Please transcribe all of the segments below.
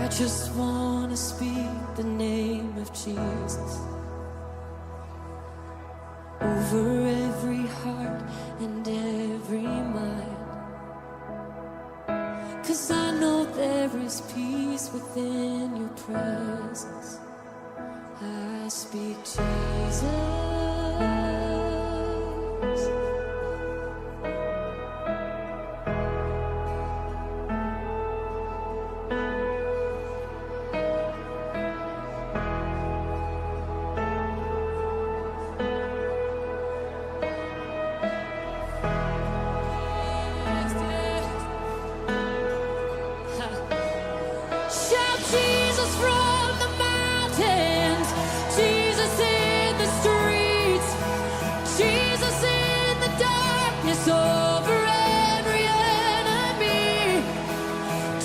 I just wanna speak the name of Jesus over every heart and every mind. 'Cause I know there is peace within your presence. I speak Jesus. Yes. Shout Jesus from the mountains, Jesus in the streets, Jesus in the darkness over every enemy.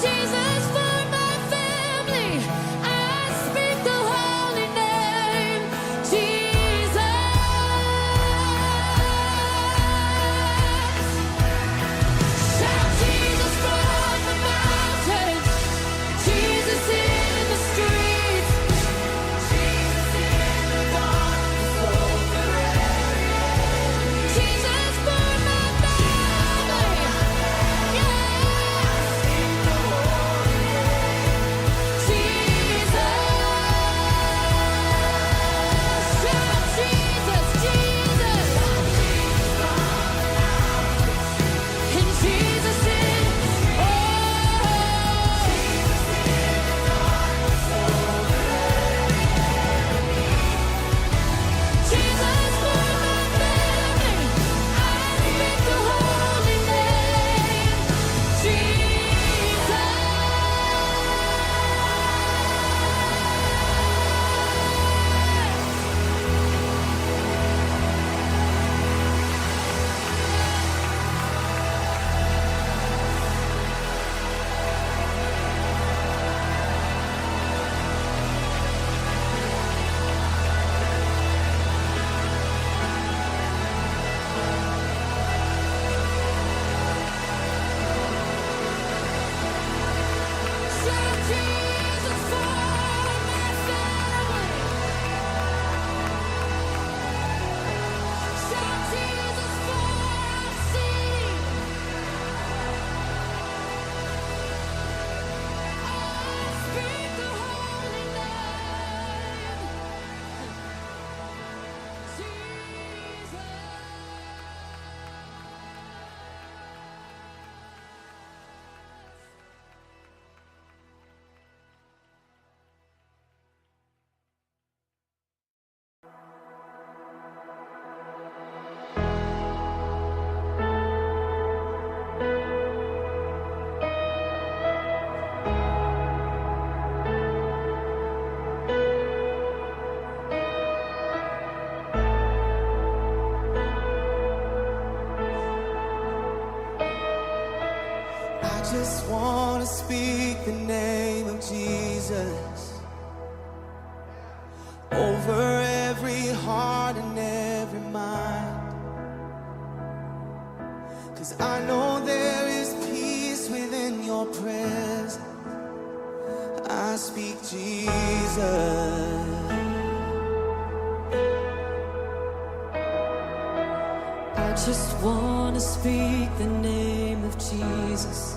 Jesus for my family, I speak the holy name, Jesus. Shout Jesus from the mountains, Jesus in the streets, Jesus in the darkness over every enemy. Jesus for my family, yeah. Jesus, shout Jesus, Jesus, and Jesus in oh. Jesus for my family, I speak the holy name, Jesus. Shout Jesus for my family. Shout Jesus for our city. I speak the holy name, Jesus. I just wanna speak the name of Jesus over every heart and every mind. 'Cause I know there is peace within your presence. I speak Jesus. I just wanna speak the name of Jesus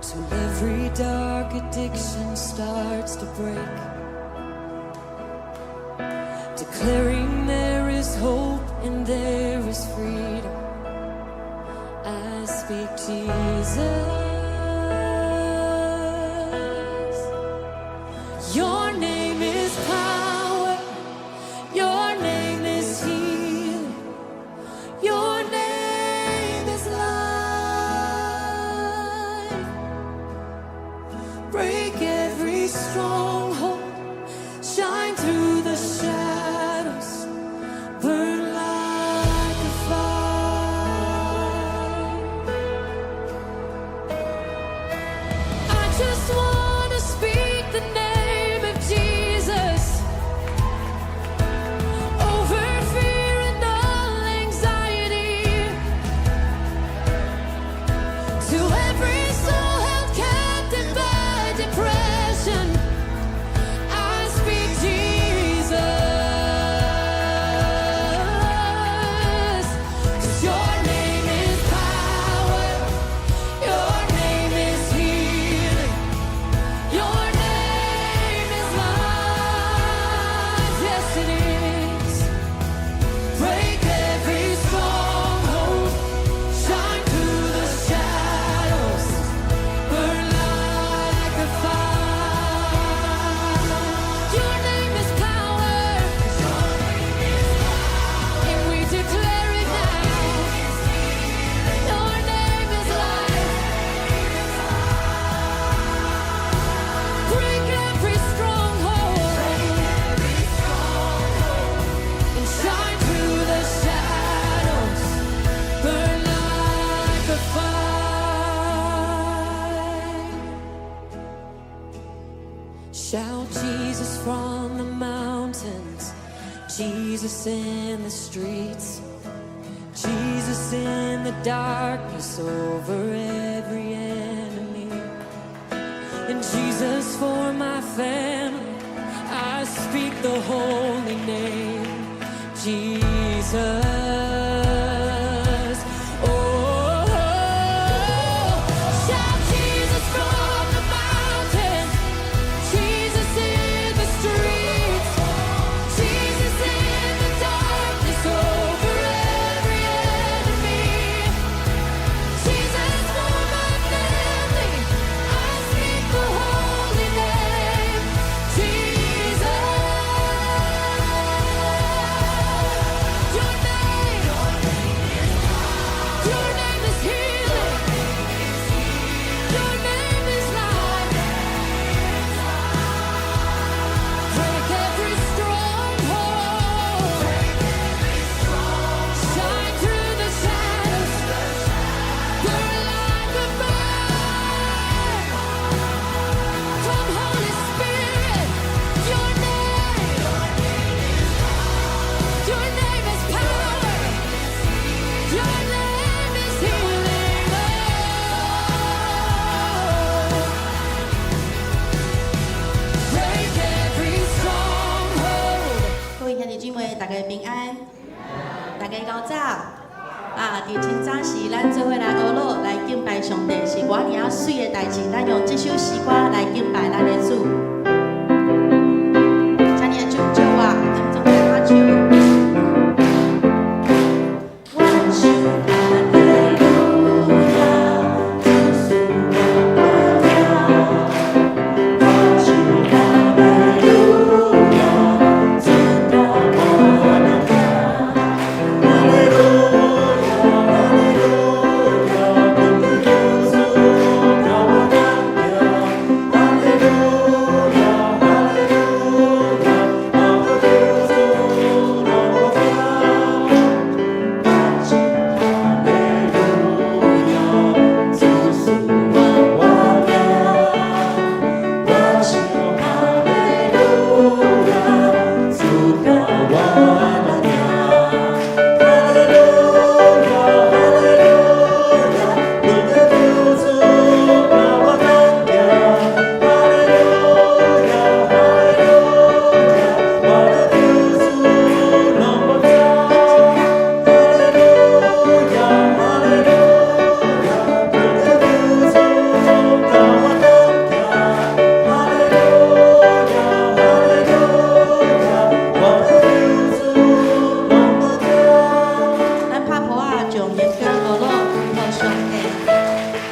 till every dark addiction starts to break, declaring there is hope and there is freedom. I speak Jesus. Your name is power. Your name is healing. Your name is life. Break every stronghold. Shine through the shadows. Burn like a fire. I just wanna speak the name of Jesus over fear and all anxiety. To every soul held captive by Shout Jesus from the mountains, Jesus in the streets, Jesus in the darkness over every enemy. And Jesus for my family, I speak the holy name, Jesus. Oh, shout Jesus from the mountains, Jesus in the streets, Jesus in the darkness over every enemy. Jesus for my family, I speak the holy name, Jesus. Your name is healing. Your name is life. Break every stronghold. Shine through the shadows. Burn like a fire. Come, Holy Spirit. Your name is power. Your name is healing. Oh. Break every stronghold. 各位兄弟姊妹，大家平安，大家𠢕早。啊！佇清早時，咱做伙來學樂來敬拜上帝，是偌爾仔媠的代誌。咱用這首詩歌來敬拜咱的主。請你的手借我，咱做伙來拍手。我唱哈利路亞，主賜我名。我唱哈利路亞，主教我能行。哈利路亞，哈利路亞，阮的救主教我同行。哈利路亞，哈利路亞，我的救主攏無驚。我唱哈利路亞，主賜我命。我唱哈利路亞，主教我能行。哈利路亞，哈利路亞，阮的救主教我同行。哈利路亞，哈利路亞，我的救主攏無驚。哈利路亞，哈利路亞，阮的救主教我同行。哈利路亞，哈利路亞，我的救主攏無驚。咱拍噗仔，將榮耀學樂歸予上帝。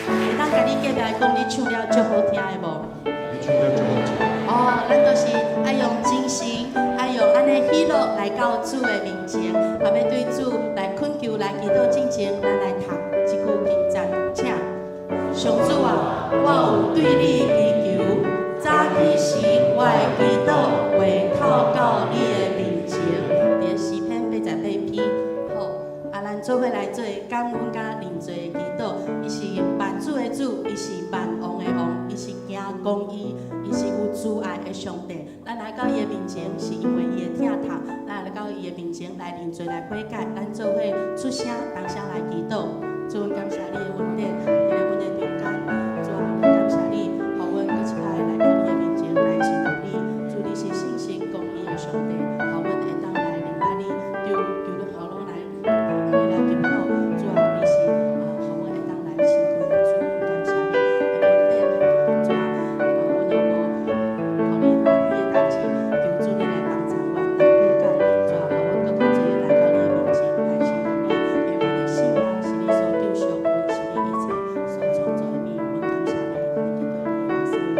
會當共你隔壁講，你唱了足好聽的無？你唱得足好聽。哦，咱都是愛用精神，愛用按呢喜樂來到主的面前，也欲對主來懇求、來祈禱進前，咱來讀這句經節，請。上主啊，我有對你祈求，早起時我的祈禱會透到你的面前。佇詩篇88篇，好，啊，咱做伙來做感恩佮認罪的祈禱。伊是萬主的主，伊是萬王的王，伊是行公義，伊是有慈愛的上帝。咱來到伊的面前，是因為伊的疼痛。咱來到伊的面前來認罪來悔改，咱做伙出聲同聲來祈禱。主，阮感謝你的恩典，佇咧阮的中間。主啊，阮感謝你，予阮閣一擺來到你的面前來親近你。主，你是信實公義的上帝，予阮會當來認捌你，求求你予阮來，予你來祈禱。主啊，你是啊，予阮會當來親近主，阮感謝你的恩典。主啊，阮若無予你歡喜的代誌，求主你來幫助阮來悔改。主啊，予阮閣較濟來到你的面前來親近你，因為阮的生命是你所救贖，阮是你一切所創造的物，阮感謝你，咱祈禱你耶穌名。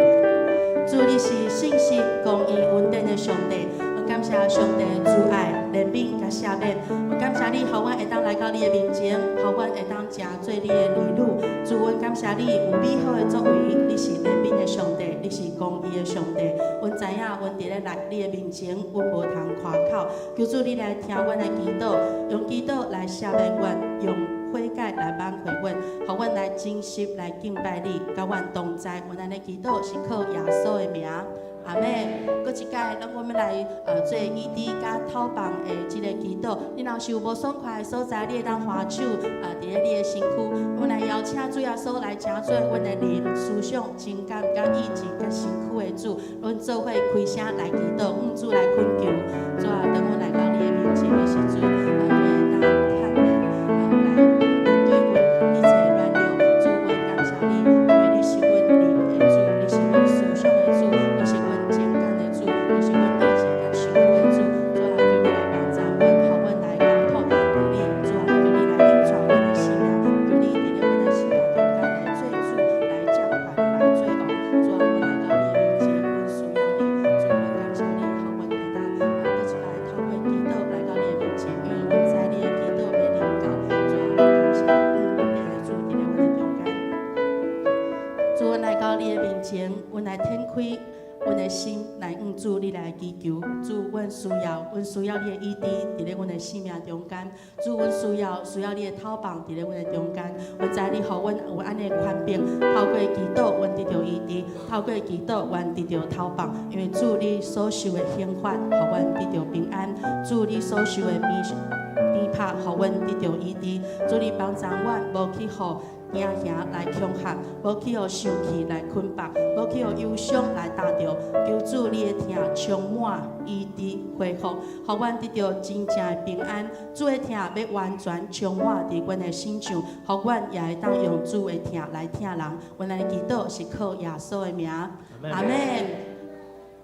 主，你是信實、公義、恩典的上帝，阮感謝上帝的慈愛、憐憫佮赦免。阮感謝你，予阮會當來到你的面前，予阮會當成做你的兒女。主，阮感謝你有美好的作為，你是憐憫的上帝，你是公義的上帝。阮知影，阮佇咧來你的面前，阮無通誇口。求主你來聽阮的祈禱，用祈禱來赦免阮，用悔改來挽回阮，予阮來真實來敬拜你，佮阮同在。阮按呢祈禱是靠耶穌的名，阿們。閣一擺，咱阮欲來做醫治佮透放的這个祈禱。你若是有無爽快的所在，你會當揮手佇咧你的身軀。阮來邀請主耶穌來成做阮的靈、思想、情感、佮意志、佮身軀的主。阮做伙開聲來祈禱，向主來懇求。主啊，當阮來到你的面前的時陣，阮會當坦然來面對阮一切軟弱。主，阮感謝你，因為你是阮靈的主，你是阮思想的主，你是阮情感的主，你是阮意志佮身軀的主。主啊，求你來幫助阮，予阮來交託，求你，主啊，求你來引帶阮的生命，求你佇咧阮的生命中間來做主、來掌權、來做王。主啊，阮來到你的面前，阮需要你。主，阮感謝你，予阮會當閣一擺透過祈禱來到你的面前，因為阮知你的祈禱欲臨到。主啊，阮感謝你的主佇咧阮的中間。主，阮來到你的面前，阮來敞開阮的心來向主你來祈求。主，阮需要你的醫治佇咧阮的生命中間。主，阮需要你的透放佇咧阮的中間。阮知你予阮有按呢權柄，透過祈禱，阮得著醫治；透過祈禱，阮得著透放。因為主你所受的刑罰，予阮得著平安；主你所受的鞭鞭拍，予阮得著醫治。主你幫助阮，無去予驚嚇來恐嚇，無去予受氣來捆綁，無去予憂傷來打著。求主你的疼充滿醫治恢復，予阮得著真正的平安。主的疼欲完全充滿佇阮的身上，予阮也會當用主的疼來疼人。阮來祈禱是靠耶穌的名，阿們。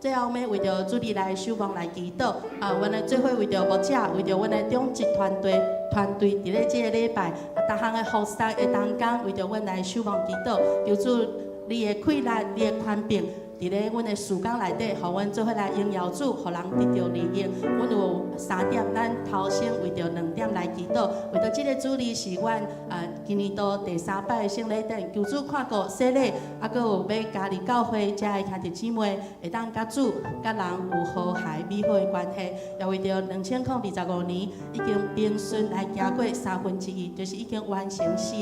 最後，欲為著主日來守望來祈禱。啊，阮來做伙為著牧者，為著阮的長執團隊，佇咧這个禮拜，逐項的服侍的同工，為著阮來守望祈禱，求主你的氣力、你的權柄，佇咧阮的事工內底，予阮做伙來榮耀主，予人得著利益。阮有三點，咱頭先為著兩點來祈禱，為著這个主日是阮今年度第三擺的聖禮典，求主看顧洗禮，閣有欲加入教會遮的兄弟姊妹，會當佮主、佮人有和諧美好的關係。也為著2025年已經平順來行過三分之一，就是已經完成四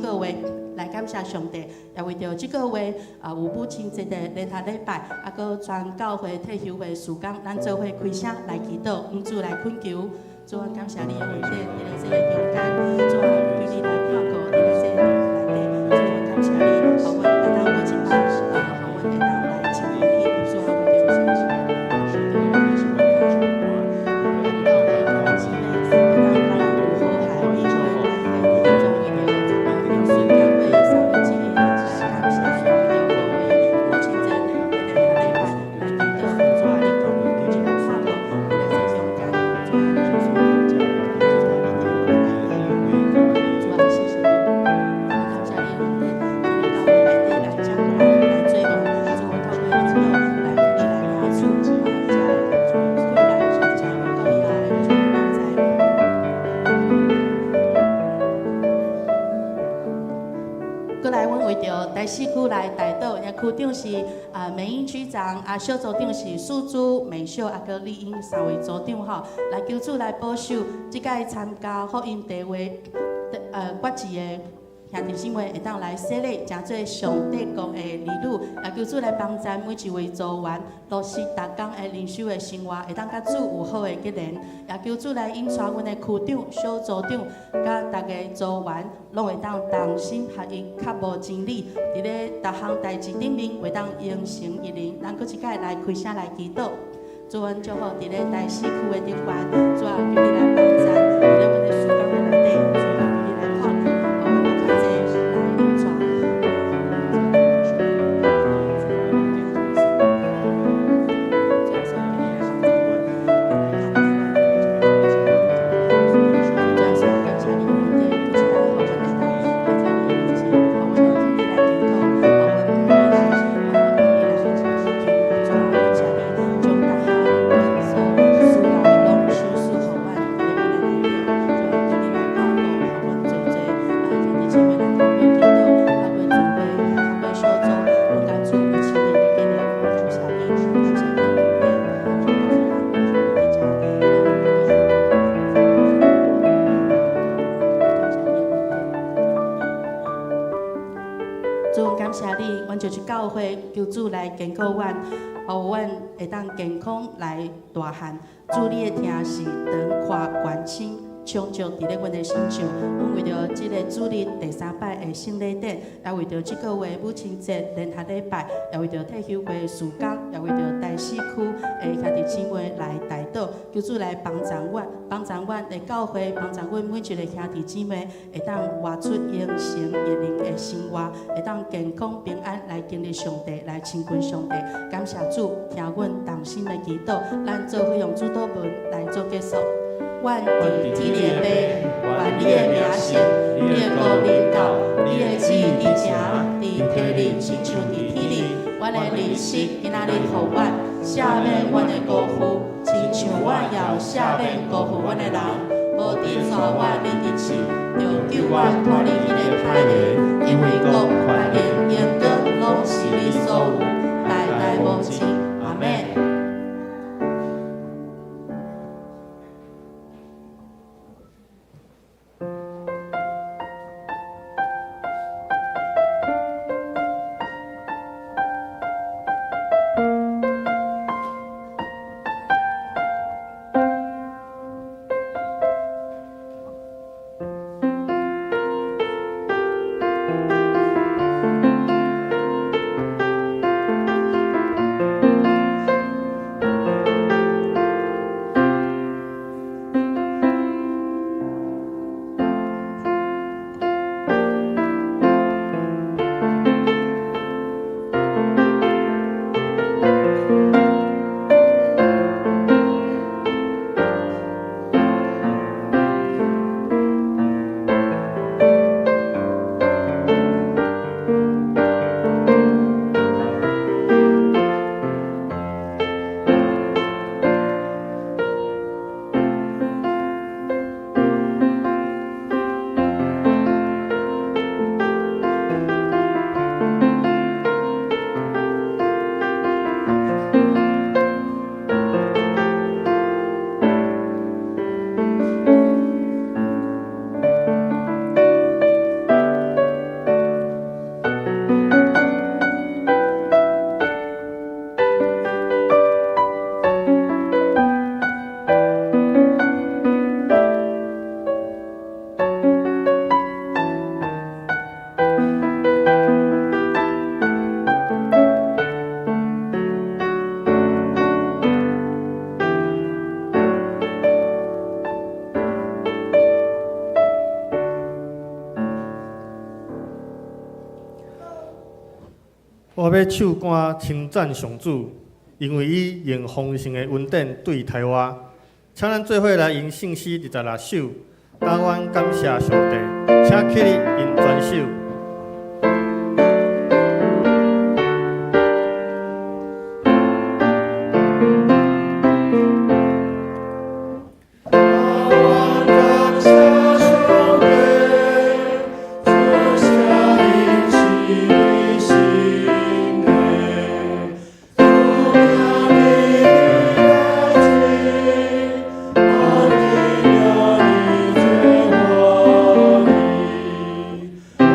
個月。來感謝上帝，也為著這個月有母親節的聯合禮拜，閣全教會退休會事工，咱做伙開聲來祈禱，向主來懇求。主啊，感謝你的恩典，佇咧這個中間，主啊，求你來看顧佇咧這個內底，主啊，感謝你，予阮會當閣一擺，予阮會當來親近你，主啊，為著兄弟姊妹會當佮人有和諧美好的關係，主為著平順行過三分之一，來感謝，為著各位母親節的聯合禮拜來祈禱，主啊，你講，求你來看顧佇咧這中間，主啊，主啊，謝謝你，我感謝你的恩典，今日到阮內底來掌權來做王，主透過祈禱來你來領取，遮過來遮到遐的人才。閣來，阮為著台四區來代禱，遐區長是美英區長，小組長是素珠、美秀，閣麗英三位組長吼，來求主來保守，這擺參加福音聚會決志的兄弟姊妹會當來洗禮，成做上帝國的兒女，也求主來幫助每一位組員落實逐工的靈修的生活，會當佮主有好的結連。也求主來引帶阮的區長、小組長，佮逐个組員，攏會當同心合一，渴慕真理，佇咧逐項代誌頂面會當言行一靈。咱閣一擺來開聲來祈禱，主阮祝福佇咧台四區的頂懸，主啊，求你來幫助，佇咧阮的事工的內底，主啊，求你來看顧，予阮閣較濟來引帶。主耶穌，求你來幫助阮。主耶穌，感謝你恩典，閣一擺予阮會當來在你的面前，予阮來向你來祈禱，予阮向你來，向你來求。主啊，感謝你將逐項阮所需要的攏賞賜予阮，佇咧阮的內底。你，阮就是教會，求主來堅固阮，予阮會當健康來大漢。主你的疼是長闊懸深，充足佇咧阮的身上。阮為著這个主日第三擺的聖禮典，也為著這个月母親節聯合禮拜，也為著退休會事工，也為著大四區的兄弟姊妹來代禱，求主來幫助阮，幫助阮的教會，幫助阮每一个兄弟姊妹，會當活出榮神益人的生活，會當健康平安來經歷上帝，來親近上帝。感謝主，聽阮同心的祈禱，咱做伙用主禱文來做結束。願佇天的父，願你的名聖，你的國臨到，你的旨意行，佇地裡親像佇天裡。阮的糧食今仔日予阮，赦免阮的辜負，親像阮也有赦免辜負阮的人。無得帶阮入去試，著救阮脫離彼个歹的，因為國、權柄、榮光，攏是你所有，代代無盡。阿們。我欲唱歌稱讚上主，因為伊用豐盛的恩典對待我。請咱做伙來吟聖詩26首，甘願感謝上帝，請起立用全首。感謝上帝，賜下恩賜新的，主疼你的愛情，愛你的最歡喜，願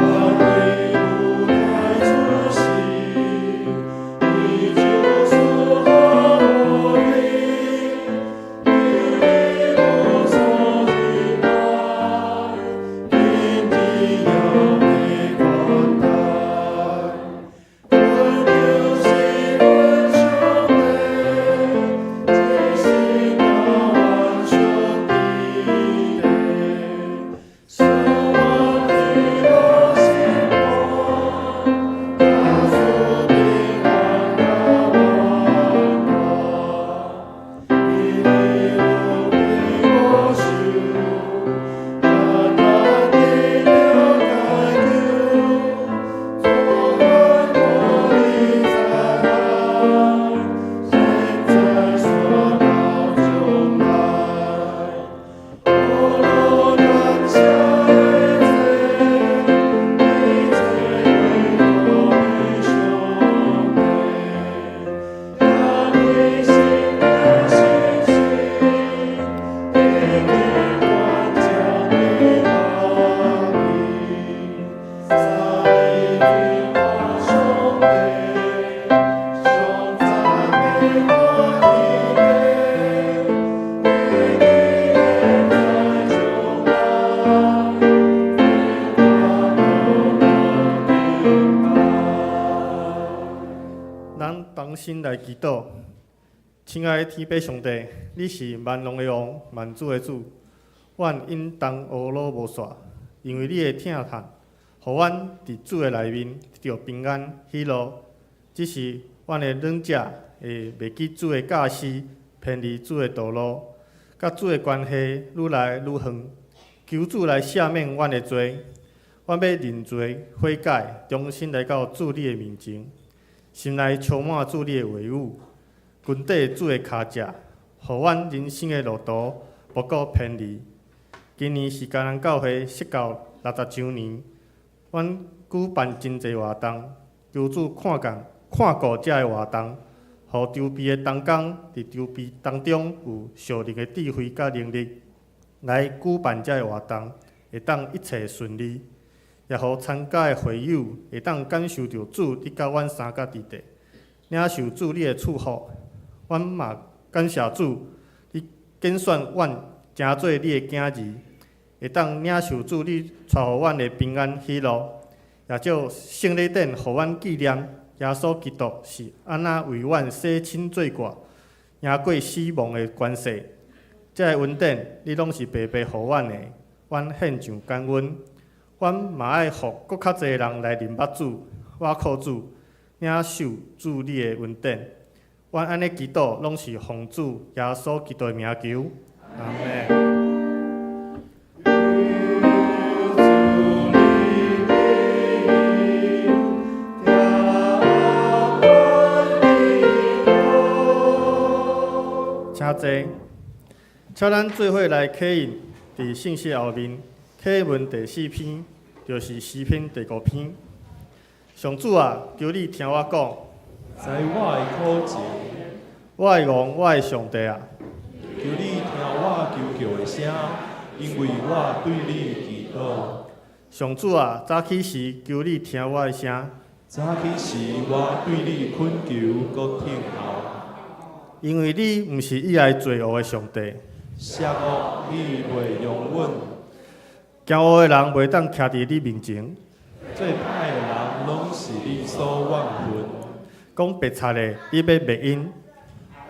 咱同心來祈禱。親愛的天父上帝，你是萬王的王，萬主的主，阮應當懊惱無煞，因為你的疼痛，予阮佇主的內面得著平安喜樂。只是阮的軟弱會袂記主的教示，偏離主的道路，佮主的關係愈來愈遠。求主來赦免阮的罪，阮欲認罪悔改，重新來到主你的面前，心內充滿主你的話語，跟綴主的跤跡，予阮人生的路途無閣偏離。今年是迦南教會設教60週年，阮舉辦真濟活動，求主看見看顧遮个活動，予籌備的同工佇籌備當中有屬靈的智慧佮能力，來舉辦遮个活動，會當一切順利，也予參加的會友會當感受著主你佮阮相佮佇咧，領受主你的祝福。阮嘛感謝主，你揀選阮成做你的囝兒，會當領受主你帶予阮的平安喜樂，也藉聖禮典予阮紀念耶穌基督是按怎為阮洗清罪過，贏過死亡的權勢。這个恩典你攏是白白予阮的，阮獻上感恩。阮嘛愛予閣較濟人來認捌主，倚靠主，領受主你的恩典。阮按呢祈禱，攏是奉主耶穌基督的名求。阿們。求主你聽阮祈禱。請坐，請咱做伙來啟印佇聖詩後面，啟文第四篇，就是詩篇第五篇。上主啊，求你聽我講，在我的苦情，我的王，我的上帝啊，求你聽我求叫的聲，因為我對你祈禱。上主啊，早起時求你聽我的聲，早起時我對你懇求，閣聽候。因為你毋是喜愛罪惡的上帝，邪惡你袂容忍，驕傲的人袂當徛佇你面前，做歹的人攏是你所怨恨。講白賊的，你欲滅𪜶，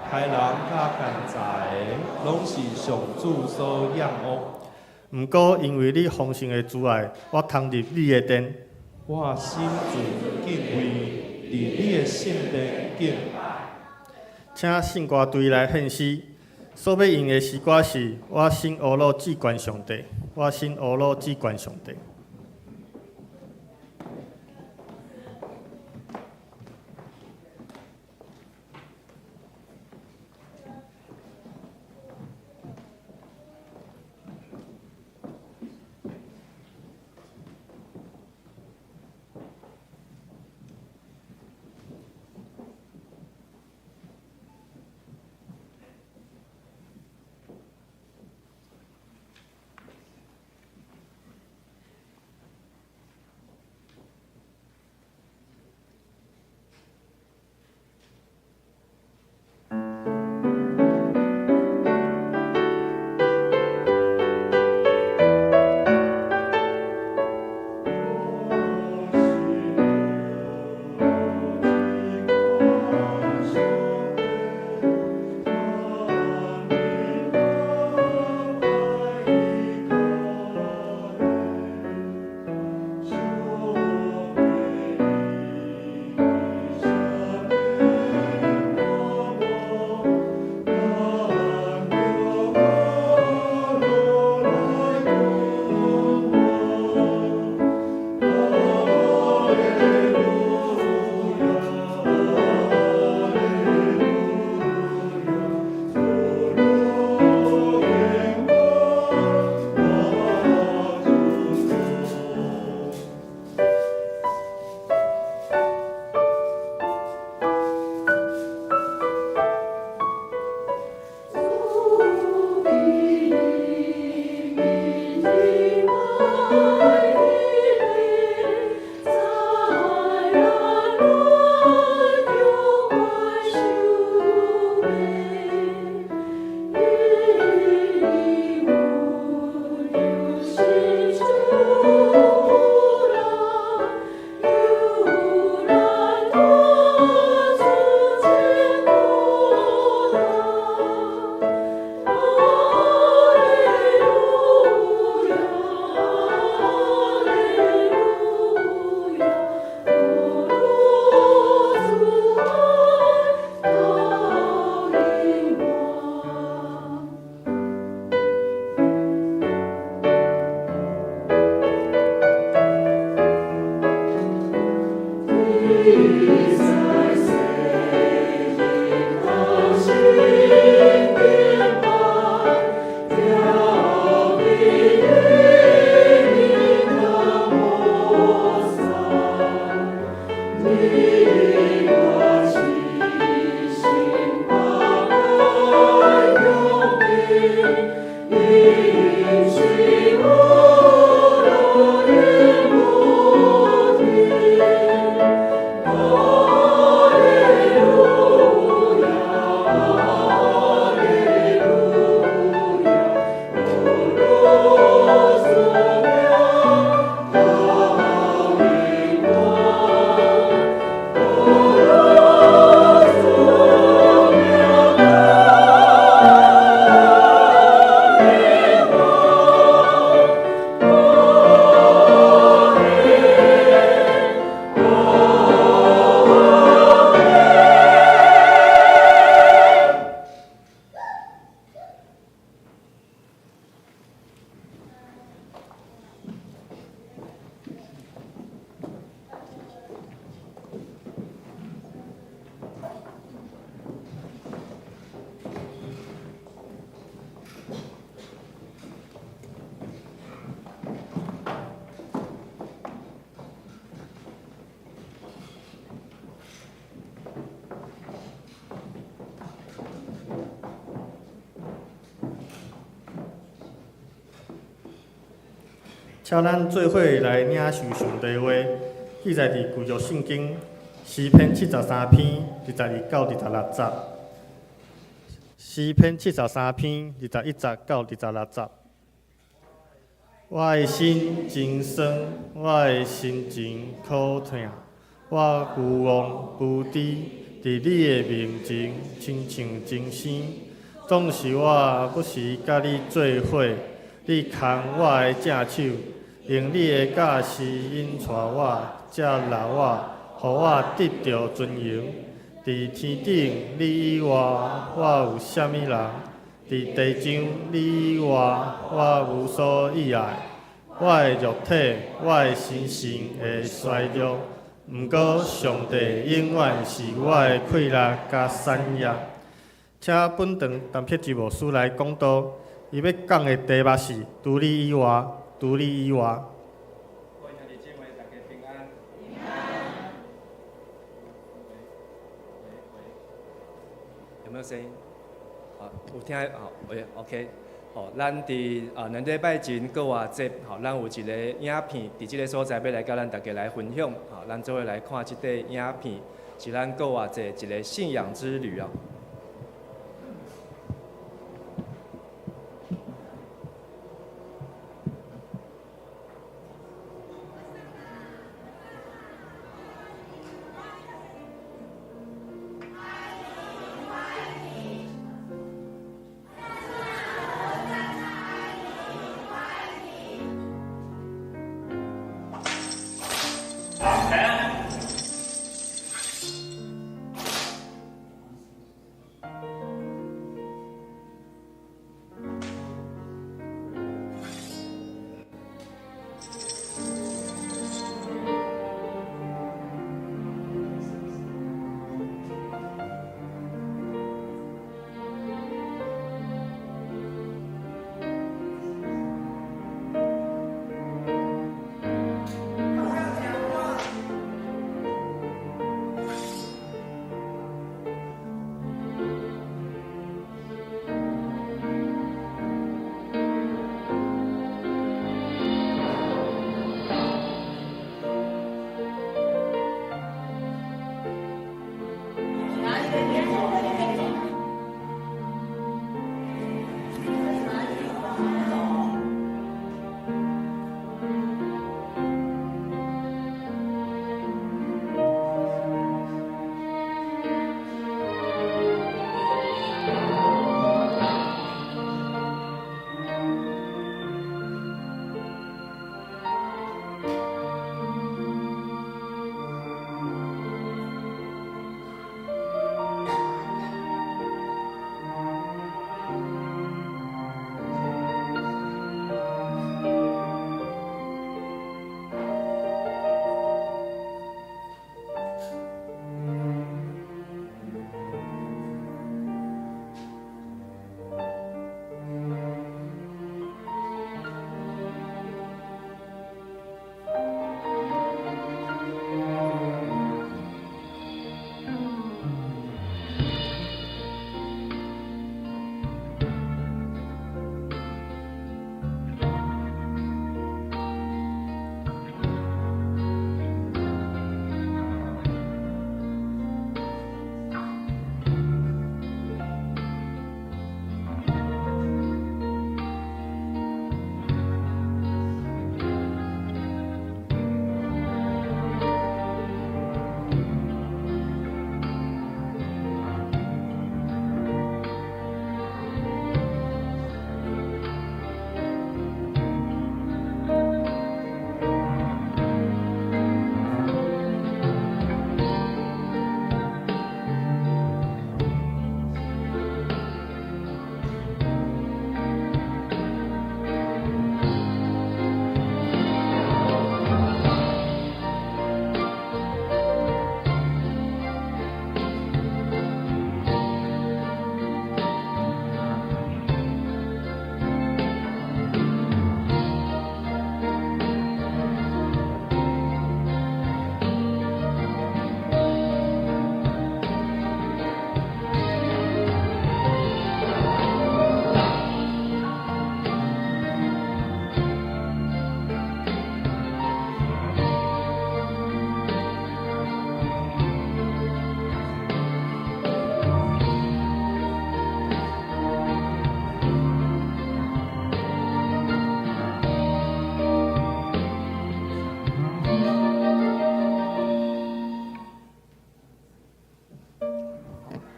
害人佮奸詐的，攏是上主所厭惡。毋過因為你豐盛的慈愛，我通入你的殿。我心存敬畏，佇你的聖殿敬拜。請聖歌隊來獻詩，所欲用的詩歌是：我心懊惱至懸上帝，我心懊惱至懸上帝。請咱做伙來領受上帝話，記載佇舊約聖經詩篇73篇21到26節。詩篇73篇21節到26節。我的心真酸，我的心情苦疼，我無望無知，佇你的面前，親像精生。總是我不時佮你做伙，你牽我的正手，用你的教示引帶我，接納我，予我得著尊榮。佇天頂你以外，我有啥物人？佇地上你以外，我無所倚愛。我的肉體，我的心神會衰弱，毋過上帝永遠是我的氣力佮產業。請本堂陳碧芝牧師來講道，伊欲講的題目是“除你以外，除你以外”。各位兄弟姊妹，大家平安。平安。喂喂喂，有沒有聲音？好，有聽好，喂，OK。好，咱佇2禮拜前復活節，吼，咱有一个影片佇這个所在欲來佮咱大家來分享。吼，咱做伙來看這塊影片，是咱復活節一個信仰之旅哦。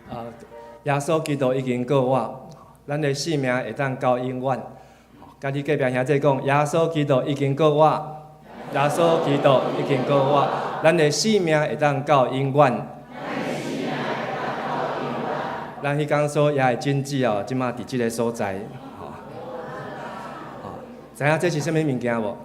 啊，耶穌基督已經救我，咱的性命會當到永遠。佮你隔壁兄弟講，耶穌基督已經救我，耶穌基督已經救我，咱的性命會當到永遠。咱彼工所掖的種子哦，這馬佇這个所在，吼，吼，知影這是啥物物件無？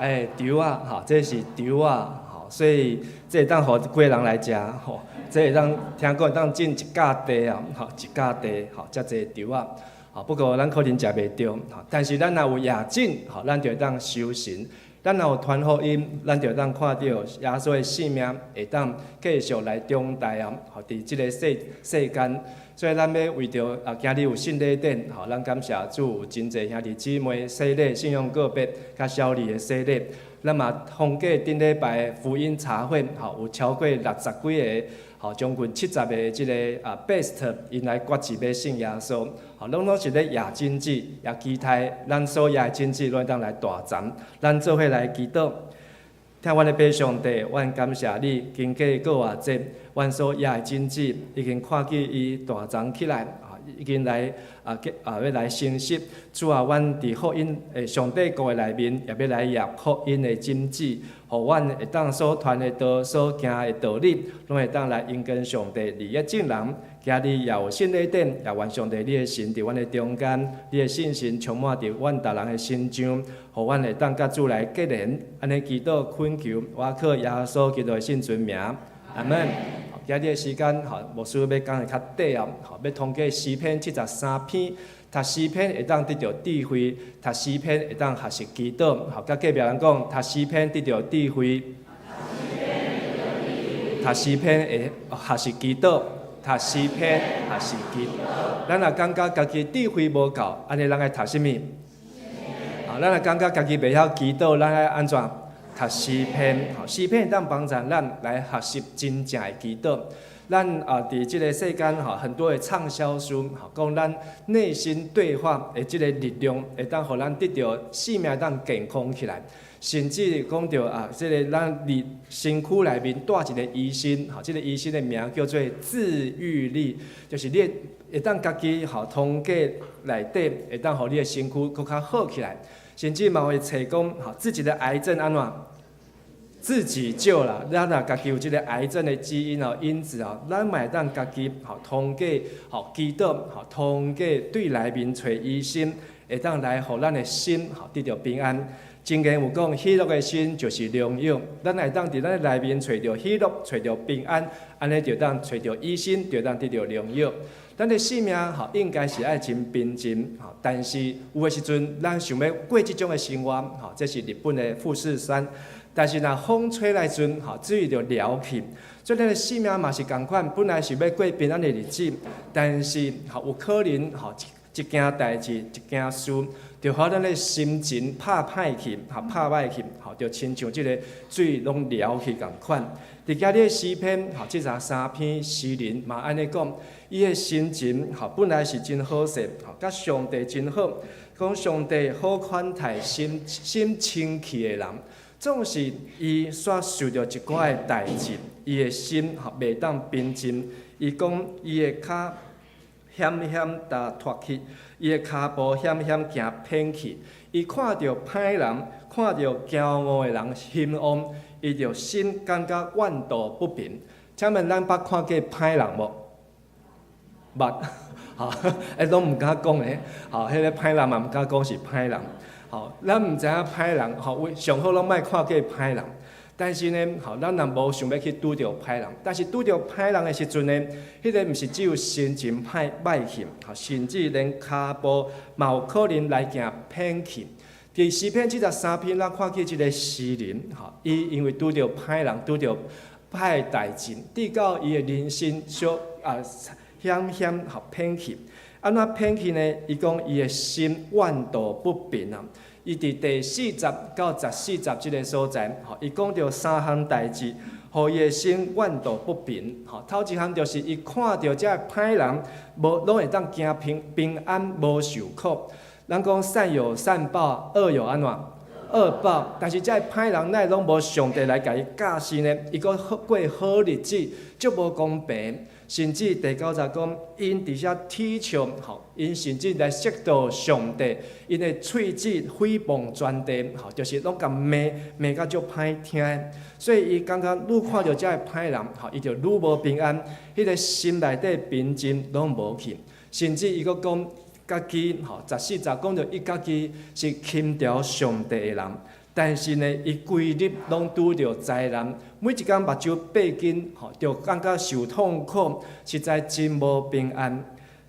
欸，稻仔，吼，這是稻仔，吼，所以這會當予幾个人來食，吼，這會當聽講會當種一甲地啊，吼，一甲地，吼，遮濟稻仔，吼，不過咱可能食袂著，吼，但是咱若有掖種，吼，咱就會當收成。咱若有傳福音，咱就會當看著耶穌的性命會當繼續來長大啊！吼，佇這个世間，所以咱欲為著啊，今日有聖禮典，吼，咱感謝主有真濟兄弟姊妹洗禮、信仰告白、佮小禮的洗禮。咱嘛通過頂禮拜福音茶會，吼，有超過60幾个，吼，將近70个這个啊 best，𪜶來決志欲信耶穌，吼，攏總是咧掖種子，也期待咱所掖的種子攏會當來大欉。咱做伙來祈禱，疼阮的父上帝，阮感謝你，經過復活節，阮所掖的種子已經看見伊大欉起來，啊，已經來啊，啊，欲來成熟。主啊，阮佇福音的上帝國的內面，也欲來掖福音的種子，予阮會當所傳的道、所行的道理，攏會當來榮光上帝，利益眾人。今日也有聖禮典，也願上帝你的神佇阮的中間，你的聖神充滿佇阮逐人的身上，予阮會當佮主來結連。按呢祈禱懇求，我靠耶穌基督的聖尊名，阿門。今日的時間，吼，牧師欲講的較短哦，吼，欲通過詩篇73篇，讀詩篇會當得著智慧，讀詩篇會當學習祈禱。吼，佮隔壁人講，讀詩篇得著智慧，讀詩篇會學習祈禱。讀詩篇學習祈禱。咱若感覺家己智慧無夠，按呢咱愛讀啥物？啊，咱若感覺家己袂曉祈禱，咱愛按怎？讀詩篇，吼，詩篇會當幫助咱來學習真正的祈禱。咱啊，佇這个世間吼，很多的暢銷書，吼，講咱內心對話的這个力量，會當予咱得著生命當健康起來。甚至講著啊，這个咱佇身軀內面蹛一个醫生，吼，這个醫生的名叫做自癒力，就是你會當家己吼通過內底，會當予你的身軀閣較好起來。甚至嘛會揣講，吼，自己的癌症按怎？自己救啦，咱若家己有這个癌症的基因哦、因子哦，咱嘛會當家己吼通過吼祈禱，吼通過對內面揣醫生，會當來予咱的心吼得著平安。箴言有講，喜樂的心就是良藥。咱會當佇咱的內面揣著喜樂，揣著平安，按呢就當揣著醫生，就當得著良藥。咱的生命吼應該是愛真平靜吼，但是有的時陣咱想欲過這種的生活吼，這是日本的富士山。但是若風吹來陣吼，水就撩去。所以咱的生命嘛是仝款，本來是欲過平安的日子，但是吼有可能吼一件代誌、一件事，就予咱的心情拍歹去，吼拍歹去，吼就親像這个水攏撩去仝款。佇今日的詩篇吼73篇詩人嘛按呢講，伊的心情吼本來是真好勢，吼佮上帝真好，講上帝好款待心心清氣的人。總是伊煞受著一寡的代誌，伊的心吼袂當平靜。伊講伊的跤險險踏脫去，伊的跤步險險行偏去。伊看著歹人，看著驕傲的人興旺，伊就心感覺怨妒不平。請問咱捌看過歹人無？捌，吼，欸，攏毋敢講咧，吼，彼个歹人嘛毋敢講是歹人。吼，咱毋知影歹人，吼，上好攏莫看過歹人。但是呢，吼，咱若無想欲去拄著歹人，但是拄著歹人的時陣呢，彼个毋是只有心情歹歹去，吼，甚至連跤步嘛有可能來行偏去。佇詩篇73篇，咱看見這个詩人，吼，伊因為拄著歹人，拄著歹代誌，直到伊的人生小啊險險吼偏去。按怎偏去呢？伊講伊的心怨妒不平啊！伊佇第4節到14節這个所在，吼，伊講著三項代誌，予伊的心怨妒不平。吼，頭一項就是伊看著這歹人，無攏會當行平平安，無受苦。人講善有善報，惡有按怎？惡報。但是這个歹人哪會攏無上帝來共伊教訓呢？伊閣好過好日子，足無公平。甚至第九節講，𪜶佇遮恥笑，吼，𪜶甚至來責道上帝，𪜶的喙舌誹謗全地，吼，就是攏共罵罵甲足歹聽。所以伊感覺愈看著這个歹人，吼，伊就愈無平安，彼個心內底平靜攏無去。甚至伊閣講家己，吼，14節講著伊家己是輕嘲上帝的人。但是呢，伊規日攏拄著災難，每一工目睭閉緊，吼，就感覺受痛苦，實在真無平安。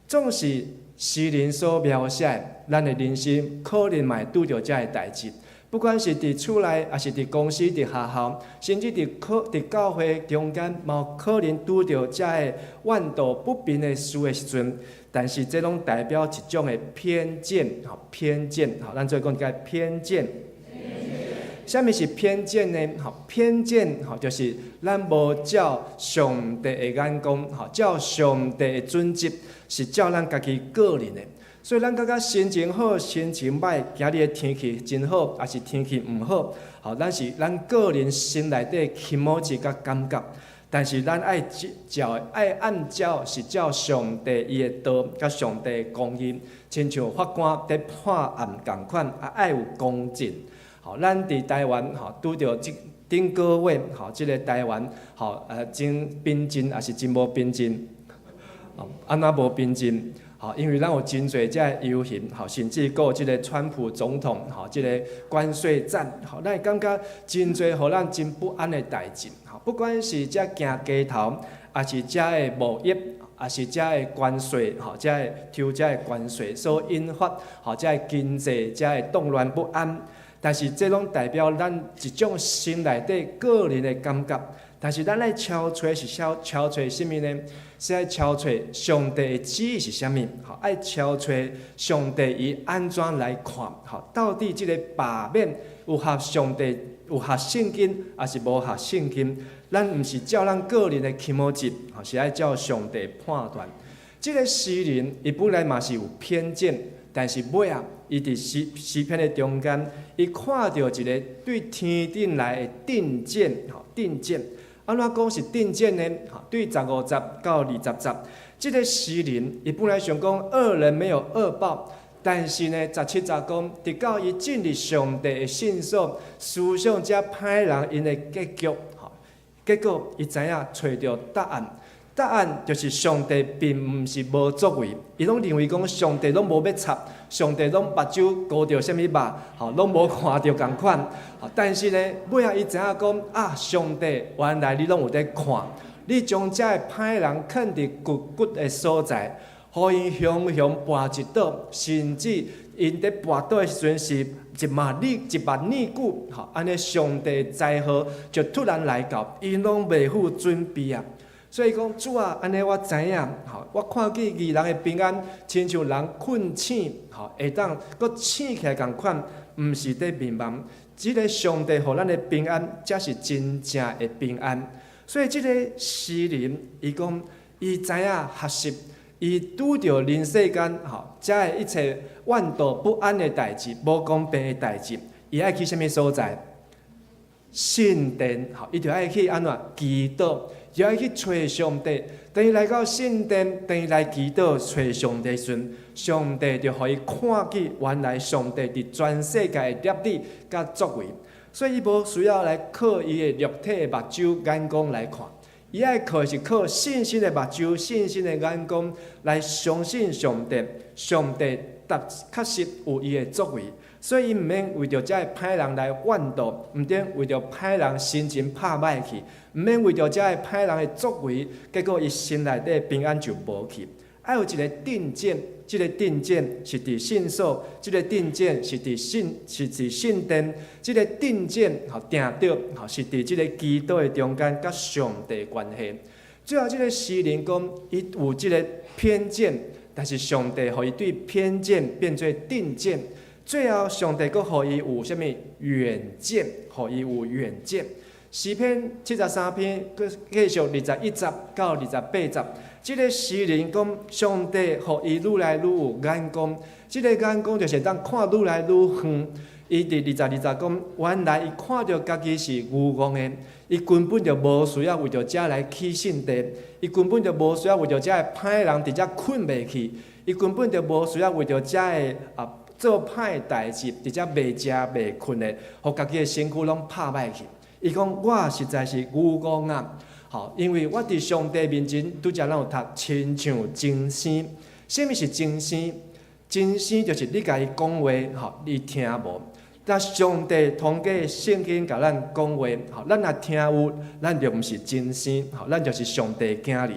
總是詩人所描寫的，咱的人生可能嘛會拄著這个代誌。不管是佇厝內，抑是佇公司、佇學校，甚至佇教會中間，嘛有可能拄著這个怨道不平的事的時陣。但是這攏代表一種的偏見，吼，偏見，吼，咱做伙講一下偏見。啥物是偏見呢？吼，偏見吼，就是咱無照上帝的眼光，吼，照上帝的準則，是照咱家己個人的。所以咱感覺心情好、心情歹，今日的天氣真好，抑是天氣毋好，吼，咱是咱個人心內底気持ち佮感覺。但是咱愛照，愛按照是照上帝伊的道，佮上帝的公義，親像法官佇判案仝款，啊，愛有公正。吼，咱佇台灣吼，拄著這頂個月吼，這个台灣吼，真平靜，抑是真無平靜？按怎無平靜？吼，因為咱有真濟這个遊行，吼，甚至閣有這个川普總統，吼，這个關稅戰，吼，咱會感覺真濟予咱真不安的代誌。吼，不管是這行街頭，抑是這个貿易，抑是這个關稅，吼，這个抽這个關稅所引發，吼，這个經濟這个動亂不安。但是這攏代表咱一種心內底個人的感覺。但是咱愛敲揣是敲敲揣啥物呢？是愛敲揣上帝的旨意是啥物？吼，愛敲揣上帝伊按怎來看？吼，到底這個罷免有合上帝有合聖經，抑是無合聖經？咱毋是照咱個人的気持ち，吼，是愛照上帝判斷。這個詩人伊本來嘛是有偏見，但是尾仔伊佇詩詩篇的中間，伊看著一个對天頂來的定見，吼，定見。按怎講是定見呢？吼，對15節到20節，這个詩人伊本來想講惡人沒有惡報，但是呢，17節講，直到伊進入上帝的聖所，思想這歹人𪜶的結局，吼，結果伊知影揣著答案。答案就是上帝並毋是無作為，伊攏認為講上帝攏無欲插，上帝攏目睭糊著啥物肉，吼，攏無看著仝款。但是呢，尾仔伊知影講啊，上帝原來你攏有佇看，你將這个歹人囥佇谷骨的所在，予𪜶雄雄跋一倒，甚至𪜶佇跋倒的時陣是1萬年1萬年久，吼，按呢上帝災禍就突然來到，𪜶攏未赴準備啊。所以講，主啊，按呢我知影，吼，我看見義人的平安，親像人睏醒，吼，會當閣醒起來仝款，毋是佇眠夢。這个上帝予咱的平安，才是真正的平安。所以這个詩人，伊講，伊知影學習，伊拄著人世間，吼，這个一切怨道不安的代誌，無公平的代誌，伊愛去啥物所在？聖殿，吼，伊就愛去按怎祈禱。就愛去揣上帝，當伊來到聖殿，當伊來祈禱揣上帝時陣，上帝就予伊看見原來上帝佇全世界的律例佮作為，所以伊無需要來靠伊的肉體的目睭眼光來看，伊愛靠的是靠信心的目睭、信心的眼光來相信上帝，上帝確實有伊的作為。所以伊毋免為著這个歹人來怨道，毋免為著歹人心情拍歹去，毋免為著這个歹人的作為，結果伊心內底平安就無去。愛有一个定見，這个定見是佇聖所，這个定見是佇聖是佇聖殿，這个定見吼定著吼是佇這个祈禱的中間佮上帝關係。最後，這个詩人講，伊有這个偏見，但是上帝予伊對偏見變做定見。最後，上帝閣予伊有啥物遠見？予伊有遠見。詩篇73篇，閣繼續21節到28節。這个詩人講，上帝予伊愈來愈有眼光。這个眼光就是當看愈來愈遠。伊佇22節講，原來伊看著家己是愚戇的，伊根本就無需要為著這來起信地，伊根本就無需要為著這个歹人佇遮睏袂去，伊根本就無需要為著這个做歹代誌佇遮袂食袂睏的，予家己的身軀攏拍歹去。伊講我實在是愚戇啊！吼，因為我佇上帝面前拄才咱有讀，親像精生。啥物是精生？精生就是你共伊講話，吼，伊聽無。但上帝通過聖經共咱講話，吼，咱若聽有，咱就毋是精生，吼，咱就是上帝囝兒。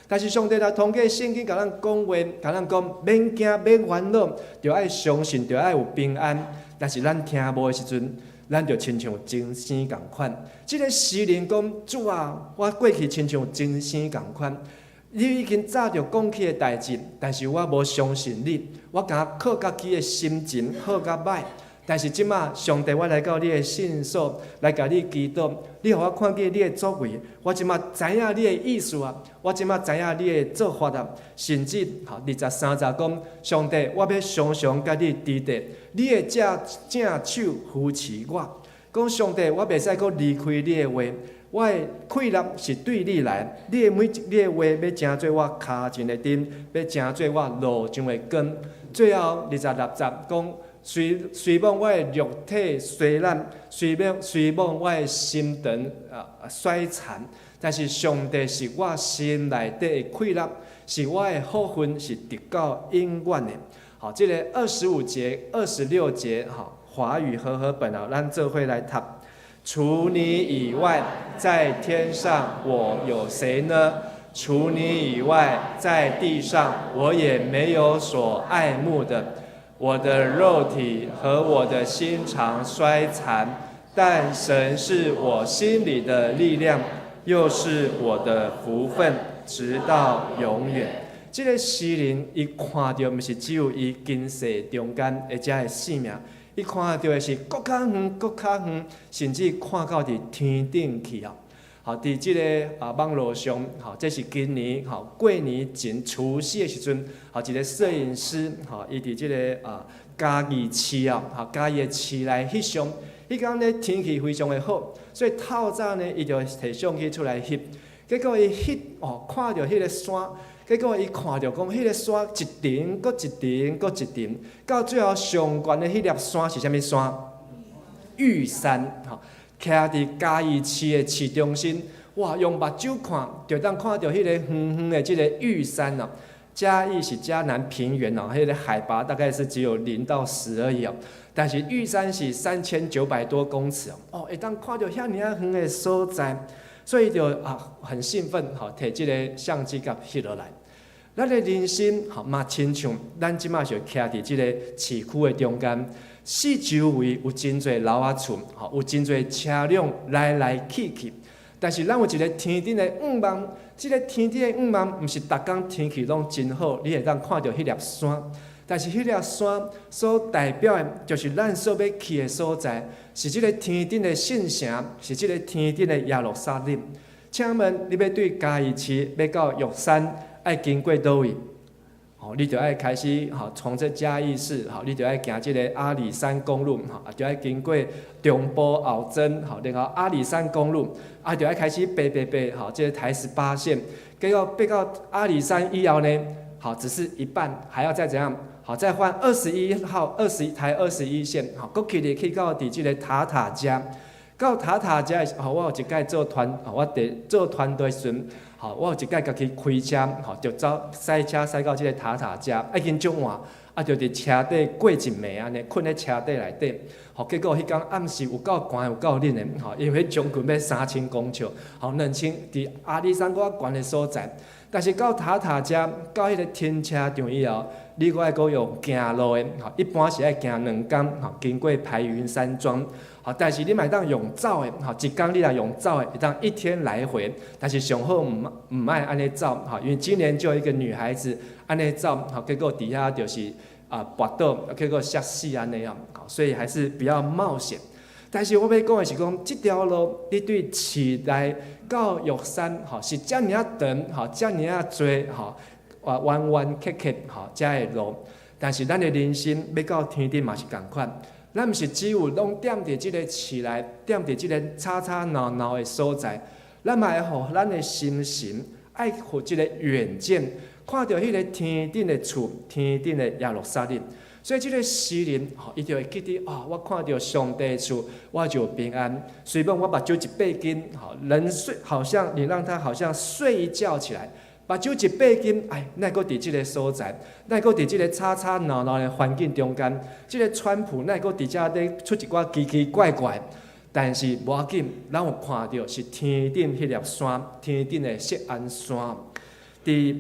但是上帝若通過聖經共咱講話，共咱講免驚免煩惱，著愛相信，著愛有平安。但是咱聽無的時陣，咱就親像精生仝款。這个詩人講：主啊，我過去親像精生仝款，你已經早就講起的代誌，但是我無相信你，我敢若靠家己的心情好佮歹。但是這馬上帝，我來到你的聖所來共你祈禱，你予我看見你的作為，我這馬知影你的意思啊，我這馬知影你的做法啊，甚至吼23節講，上帝，我欲常常佮你佇佇，你的正正手扶持我。講上帝，我袂使閣離開你的話，我的氣力是對你來，你的每一你的話欲成做我跤前的燈，欲成做我路上的光。最後26節講。雖罔我的肉體衰爛，雖罔我的心腸衰殘，但是上帝是我心內底的氣力，是我的福分，是直到永遠的。好，這个25節、26節，哈，華語和合本啊，咱做伙來讀。除你以外，在天上我有誰呢？除你以外，在地上我也沒有所愛慕的。我的肉體和我的心腸衰殘，但神是我心裡的力量，又是我的福分，直到永遠。這个詩人伊看著毋是只有伊今世中間的這个性命，伊看著的是閣較遠、閣較遠，甚至看到佇天頂去啊！好，佇這个網路上，吼，這是今年吼過年前除夕的時陣，吼，一个攝影師，吼，伊佇這个嘉義市啊，吼，嘉義的市內翕相，彼工呢天氣非常的好，所以透早呢，伊就提相機出來翕，結果伊翕哦，看著彼个山，結果伊看著講，彼个山一層閣一層閣一層，到最後上懸的彼粒山是啥物山？玉山，吼。徛佇嘉義市的市中心，哇！用目睭看，就當看著彼个遠遠的這个玉山哦。嘉義是嘉南平原哦，彼个海拔大概是只有0到10而已哦。但是玉山是3900多公尺哦，哦，會當看著遐爾仔遠的所在，所以就很興奮，吼，提這个相機共翕落來。咱的人生吼嘛親像咱這馬就徛佇這个市區的中間，四周圍有真濟樓仔厝，吼，有真濟車輛來來去去。但是咱有一个天頂的向望，這个天頂的向望，毋是逐工天氣攏真好，你會當看著彼粒山。但是彼粒山所代表的，就是咱所欲去的所在，是這个天頂的聖城，是這个天頂的耶路撒冷。請問你欲對嘉義市欲到玉山，愛經過佗位？吼，你就愛開始吼，從這嘉義市吼，你就愛行這个阿里山公路吼，就愛經過中埔後莊吼，然後阿里山公路，就愛開始爬爬爬吼，這个台18線，結果爬到阿里山以後呢，好，只是一半，還要再怎樣？好，再換21號台21線，吼，閣去入去到佇這个塔塔加，到塔塔加的時候，我有一擺做團，我佇做團隊時陣。吼，我有一擺家己開車，吼，就走駛車駛到這个塔塔加，已經足晚，就佇車底過一暝按呢，睏佇車底內底，吼，結果彼工暗時有夠寒，有夠冷的，吼，因為將近欲3000公尺，吼，2000佇阿里山閣較懸的所在。但是到塔塔加到彼个停車場以後，你閣愛閣用行路的，吼，一般是愛行2工，吼，經過排雲山莊，吼，但是你嘛會當用走的，吼，一工你若用走的，會當一天來回，但是上好毋愛按呢走，吼，因為今年就有一個女孩子按呢走，吼，結果佇遐就是跋倒，結果摔死按呢啊，所以還是不要冒險。但是我欲講的是講，這條路你對市內到玉山，吼，是遮爾仔長，吼，遮爾仔濟，吼，彎彎曲曲，吼，遮的路。但是咱的人生欲到天頂嘛是仝款，咱毋是只有攏踮佇這个市內，踮佇這个吵吵鬧鬧的所在，咱嘛會予咱的心神愛予這個遠見，看著彼个天頂的厝，天頂的耶路撒冷。所以這个詩人吼，伊就會記得啊，我看著上帝的厝，我就平安。雖罔我目睭一閉緊，吼，人睡好像你讓他好像睡一覺起來，目睭一閉緊，哎，哪會閣佇這个所在，哪會閣佇這个吵吵鬧鬧的環境中間，這个川普哪會閣佇遮咧出一寡奇奇怪怪，但是無要緊，咱有看著是天頂彼粒山，天頂的錫安山，佇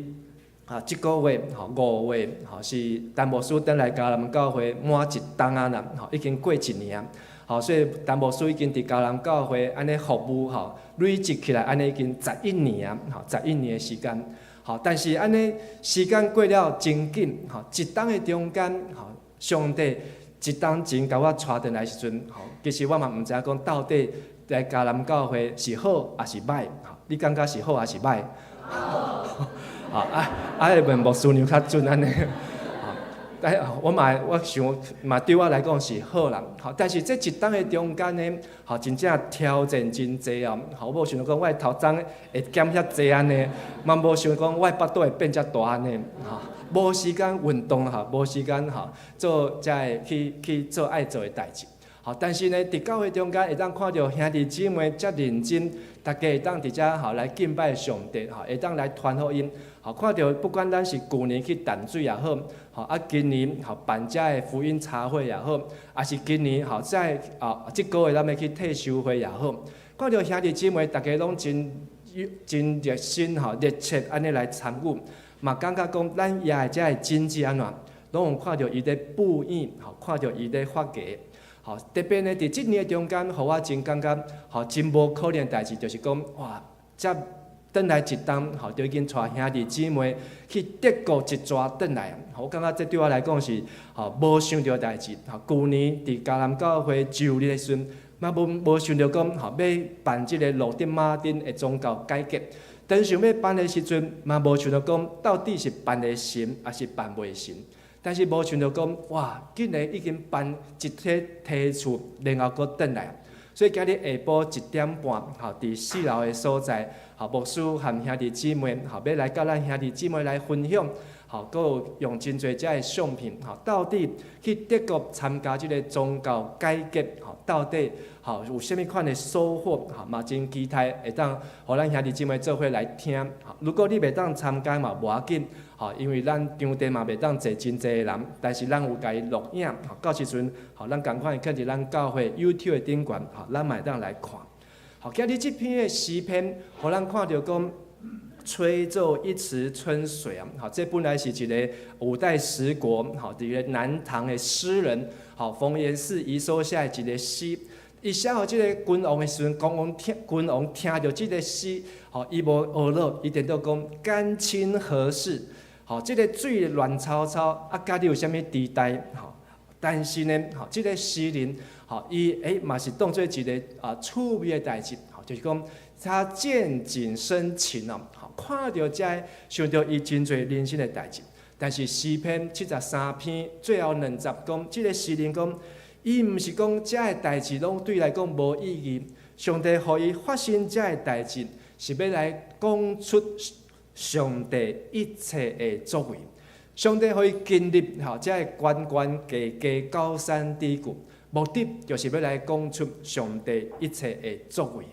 這个月吼5月吼是陳牧師轉來迦南教會滿一冬仔啦，吼已經過一年，吼所以陳牧師已經佇迦南教會按呢服務吼累積起來，按呢已經十一年吼十一年的時間，吼但是按呢時間過了真緊，吼一冬的中間吼上帝一冬前共我帶轉來時陣，吼其實我嘛毋知影講到底來迦南教會是好抑是䆀，吼你感覺是好抑是䆀？啊啊！愛問牧師娘較準按呢，但我嘛我想嘛對我來講是好啦，吼。但是這一冬的中間呢，吼真正挑戰真濟哦，吼無想講我的頭鬃會減遐濟按呢，嘛無想講我的腹肚會變遮大按呢，吼。無時間運動吼，無時間吼做遮个去去做愛做的代誌。吼，但是呢，佇教會中間會當看著兄弟姊妹遮認真，大家會當佇遮吼來敬拜上帝，吼會當來傳福音。吼，看著不管咱是舊年去淡水也好，吼啊今年吼辦遮个福音茶會也好，抑是今年吼在啊這个月咱欲去退修會也好，看著兄弟姊妹大家攏真真熱心吼熱切按呢來參與，嘛感覺講咱也的遮个種子按怎，攏有看著伊咧哺養，吼看著伊咧發芽。吼，特別呢，佇這年中間，予我真感覺，吼真無可能代誌，就是講，哇，遮轉來一冬，吼，就已經帶兄弟姊妹去德國一逝轉來，我感覺這對我來講是，吼無想著代誌。吼，舊年佇迦南教會就任的時陣，嘛無無想著講，吼欲辦這个路德馬丁的宗教改革。當想欲辦的時陣，嘛無想著講到底是辦會成，抑是辦袂成。但是無想著講，哇，竟然已經辦一體提厝，然後閣轉來。所以今日下晡1點半，吼，佇四樓的所在，吼，牧師和兄弟姊妹，吼，欲來佮咱兄弟姊妹來分享，吼，閣有用真濟遮的相片，吼，到底去德國參加這个宗教改革，吼，到底吼有啥物款的收穫，吼，嘛真期待會當予咱兄弟姊妹做伙來聽。吼，如果你袂當參加嘛無要緊，吼，因為咱場地嘛袂當坐真濟个人，但是咱有共伊錄影，吼，到時陣，吼，咱仝款會放佇咱教會 YouTube 頂懸，吼，咱嘛會當來看。好，今日這篇的詩篇，予咱看著講，吹皺一池春水啊！好，這本來是一个五代十國，吼，佇个南唐的詩人，吼，馮延巳伊所寫的一个詩。伊寫予這个君王的時陣，君王聽君王聽著這个詩，吼，伊無呵咾，伊顛倒講干卿何事？吼，這个水亂糟糟，啊，佮你有啥物治代？吼，但是呢，吼，這个詩人，吼，伊嘛是當做一个啊趣味的代誌，吼，就是講他見景生情哦，吼，看著遮个，想著伊真濟人生的代誌。但是詩篇73篇最後兩節講，這个詩人講，伊毋是講遮个代誌攏對伊來講無意義，上帝予伊發生遮个代誌，是欲來講出上帝一切的作為。上帝予伊經歷吼遮个懸懸低低高山低谷，目的就是欲來講出上帝一切的作為。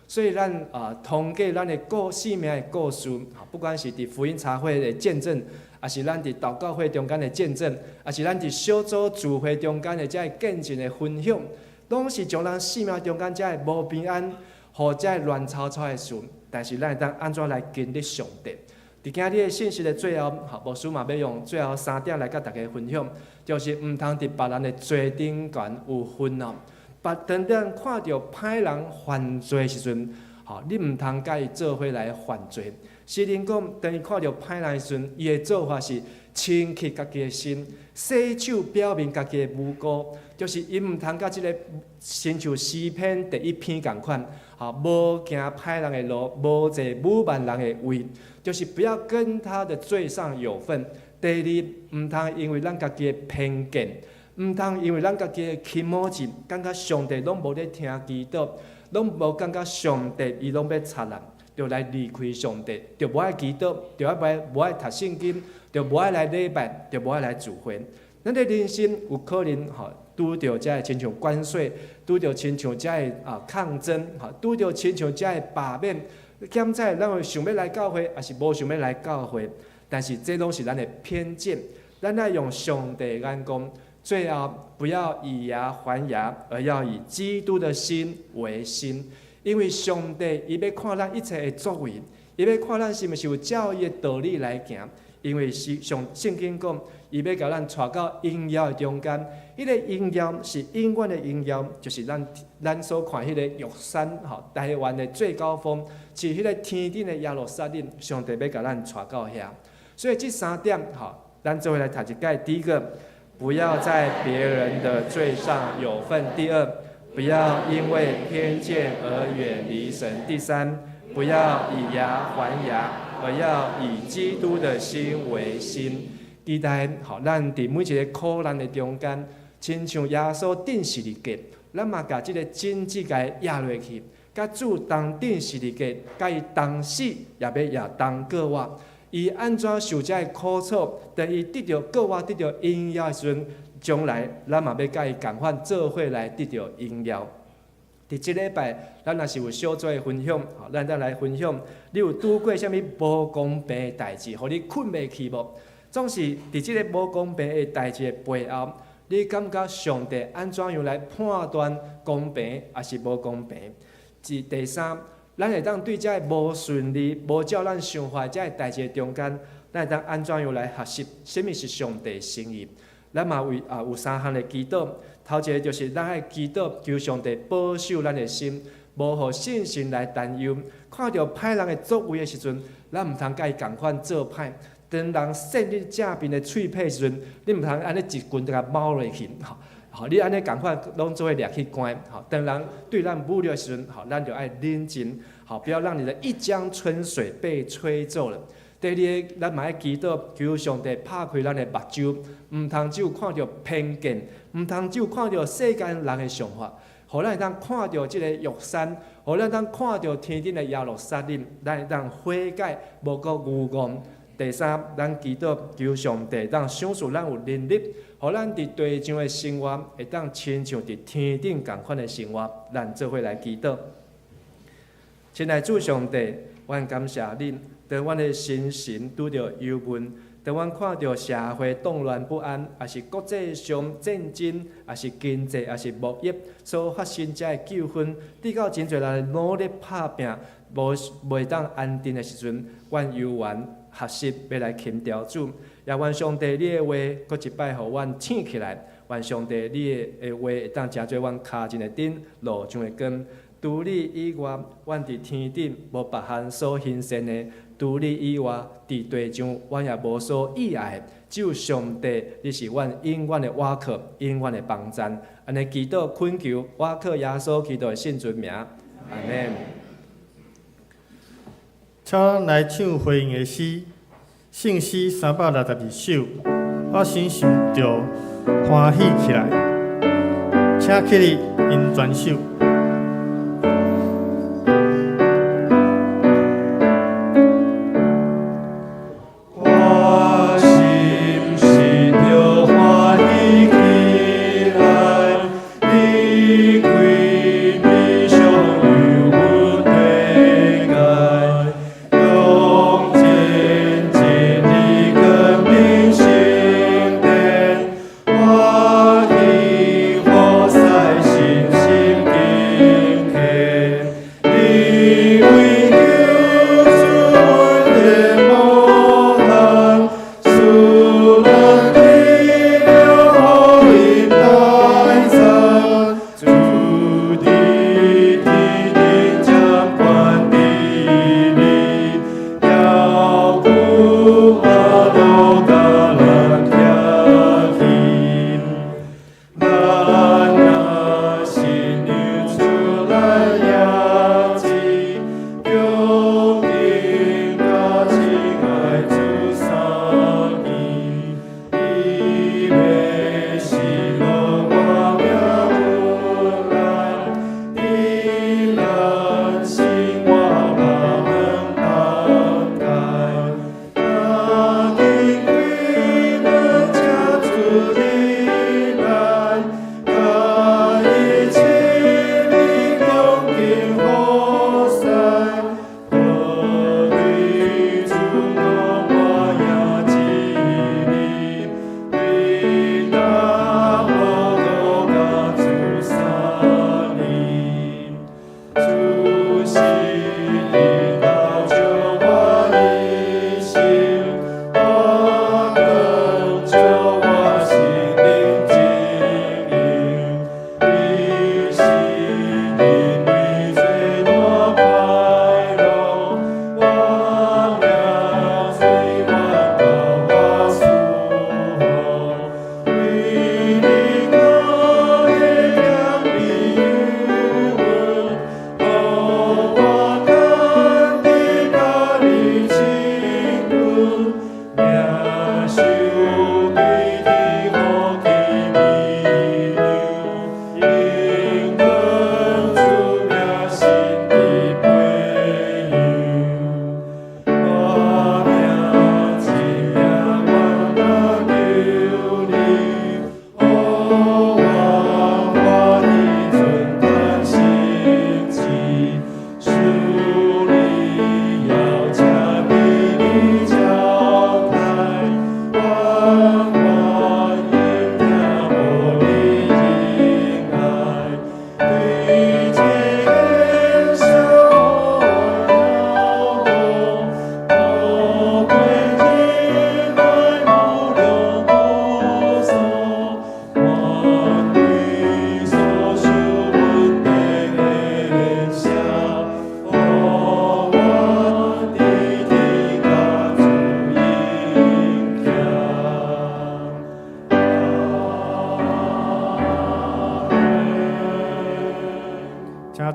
所以咱啊，通過咱的故生命的故事，不管是佇福音茶會的見證，抑是咱佇禱告會中間的見證，抑是咱佇小組聚會中間的遮个見證的分享，攏是將咱生命中間遮个無平安，予遮个亂糟糟的事，但是咱會當按怎來經歷上帝？佇今日的信息的最後，牧師嘛欲用最後三點來佮大家分享，就是毋通佇別人的罪頂懸有份哦。別當咱看著歹人犯罪的時陣，吼，你毋通佮伊做伙來犯罪。詩人講，當伊看著歹人的時陣，伊的做法是清去家己的心，洗手表明家己的無辜，就是伊毋通佮這个親像詩篇第一篇仝款，吼，無行歹人的路，無坐侮慢人的位，就是不要跟他的罪上有份。第二，毋通因為咱家己的偏見，毋通因為咱家己的気持ち，感覺上帝攏無咧聽祈禱，攏無感覺上帝伊攏欲插咱，就來離開上帝，就無愛祈禱，就愛無愛讀聖經，就無愛來禮拜，就無愛來聚會。咱的人生有可能吼拄著遮的親像關稅，拄著親像遮的抗爭，吼拄著親像遮的罷免，檢采咱會想欲來教會，抑是無想欲來教會？但是這攏是咱的偏見，咱愛用上帝的眼光。最後不要以牙還牙，而要以基督的心為心。因為上帝伊欲看咱一切的作為，伊欲看咱是毋是有照伊的道理來行。因為是上聖經講，伊欲共咱帶到榮耀的中間。彼個榮耀是永遠的榮耀，就是咱所看彼個玉山吼，台灣的最高峰，是彼個天頂的耶路撒冷。上帝欲共咱帶到遐。所以這三點吼，咱做伙來讀一擺。第一個，不要在別人的罪上有份；第二，不要因為偏見而遠離神；第三，不要以牙還牙，而要以基督的心為心。期待吼，咱佇每一個苦難的中間，親像耶穌釘十字架，咱嘛共這個荊棘共壓落去，佮主同釘十字架，佮伊同死，也欲也同過活。伊按怎受遮的苦楚，當伊得著過活，得著榮耀的時陣，將來咱嘛欲佮伊仝款做伙來得著榮耀。佇這禮拜，咱若是有小組的分享，吼，咱再來分享。你有拄過啥物無公平的代誌，予你睏袂去無？總是佇這个無公平的代誌的背後，你感覺上帝按怎樣來判斷公平抑是無公平？是第三，咱會當對這个無順利、無照咱想法這个代誌的中間，咱會當按怎樣來學習？啥物是上帝心意？咱嘛為有三項的祈禱。頭一个就是咱愛祈禱，求上帝保守咱的心，無予信心來擔憂。看著歹人的作為的時陣，咱毋通佮伊仝款做歹。當人扇你正面的喙皮的時陣，你毋通按呢一拳就共貓落去，吼。吼，你按呢仝款攏做伙掠去關。吼，當人對咱侮辱的時陣，吼，咱就愛冷靜，好，不要讓你的一江春水被吹走了。第二个，咱嘛愛祈禱，求上帝拍開咱的目睭，毋通只有看著偏見，毋通只有看著世間人的想法，予咱會當看著這个玉山，予咱當看著天頂的耶路撒冷，咱會當悔改，無閣愚戇。第三，咱祈禱求上帝當賞賜咱有能力，予咱佇地上的生活會當親像佇天頂仝款的生活。咱做伙來祈禱。親愛主上帝，阮感謝恁。當阮的心神拄著憂悶，當阮看著社會動亂不安，抑是國際上戰爭，抑是經濟，抑是貿易所發生遮的糾紛，直到真濟人努力拍拚，無袂當安定的時陣，阮猶原學習欲來輕調主，也願上帝你的話，閣一擺予阮醒起來。願上帝你的話會當成做阮跤前的燈，路上的光。除你以外，阮佇天頂無別項所欣羨的；除你以外，佇地上阮也無所倚愛的。只有上帝，你是阮永遠的倚靠，永遠的幫贊。按呢祈禱懇求，我靠耶穌基督的聖尊名，阿們。請咱來唱回應的詩，聖詩362首，我心想著歡喜起來，請起立，𪜶全首。我心是著歡喜起來，離開悲傷憂鬱地界，用真真理光明聖殿，我去予使信心。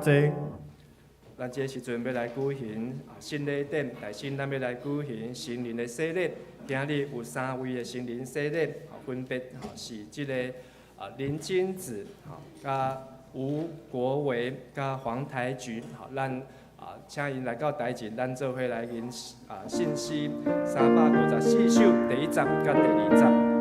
濟。咱這時陣欲來舉行聖禮典，大先咱欲來舉行成人的洗禮。今日有三位的成人洗禮，分別是這个林金子、佮吳國維、佮黃台菊。咱請𪜶來到台前，咱做伙來吟聖詩354首第一節佮第二節。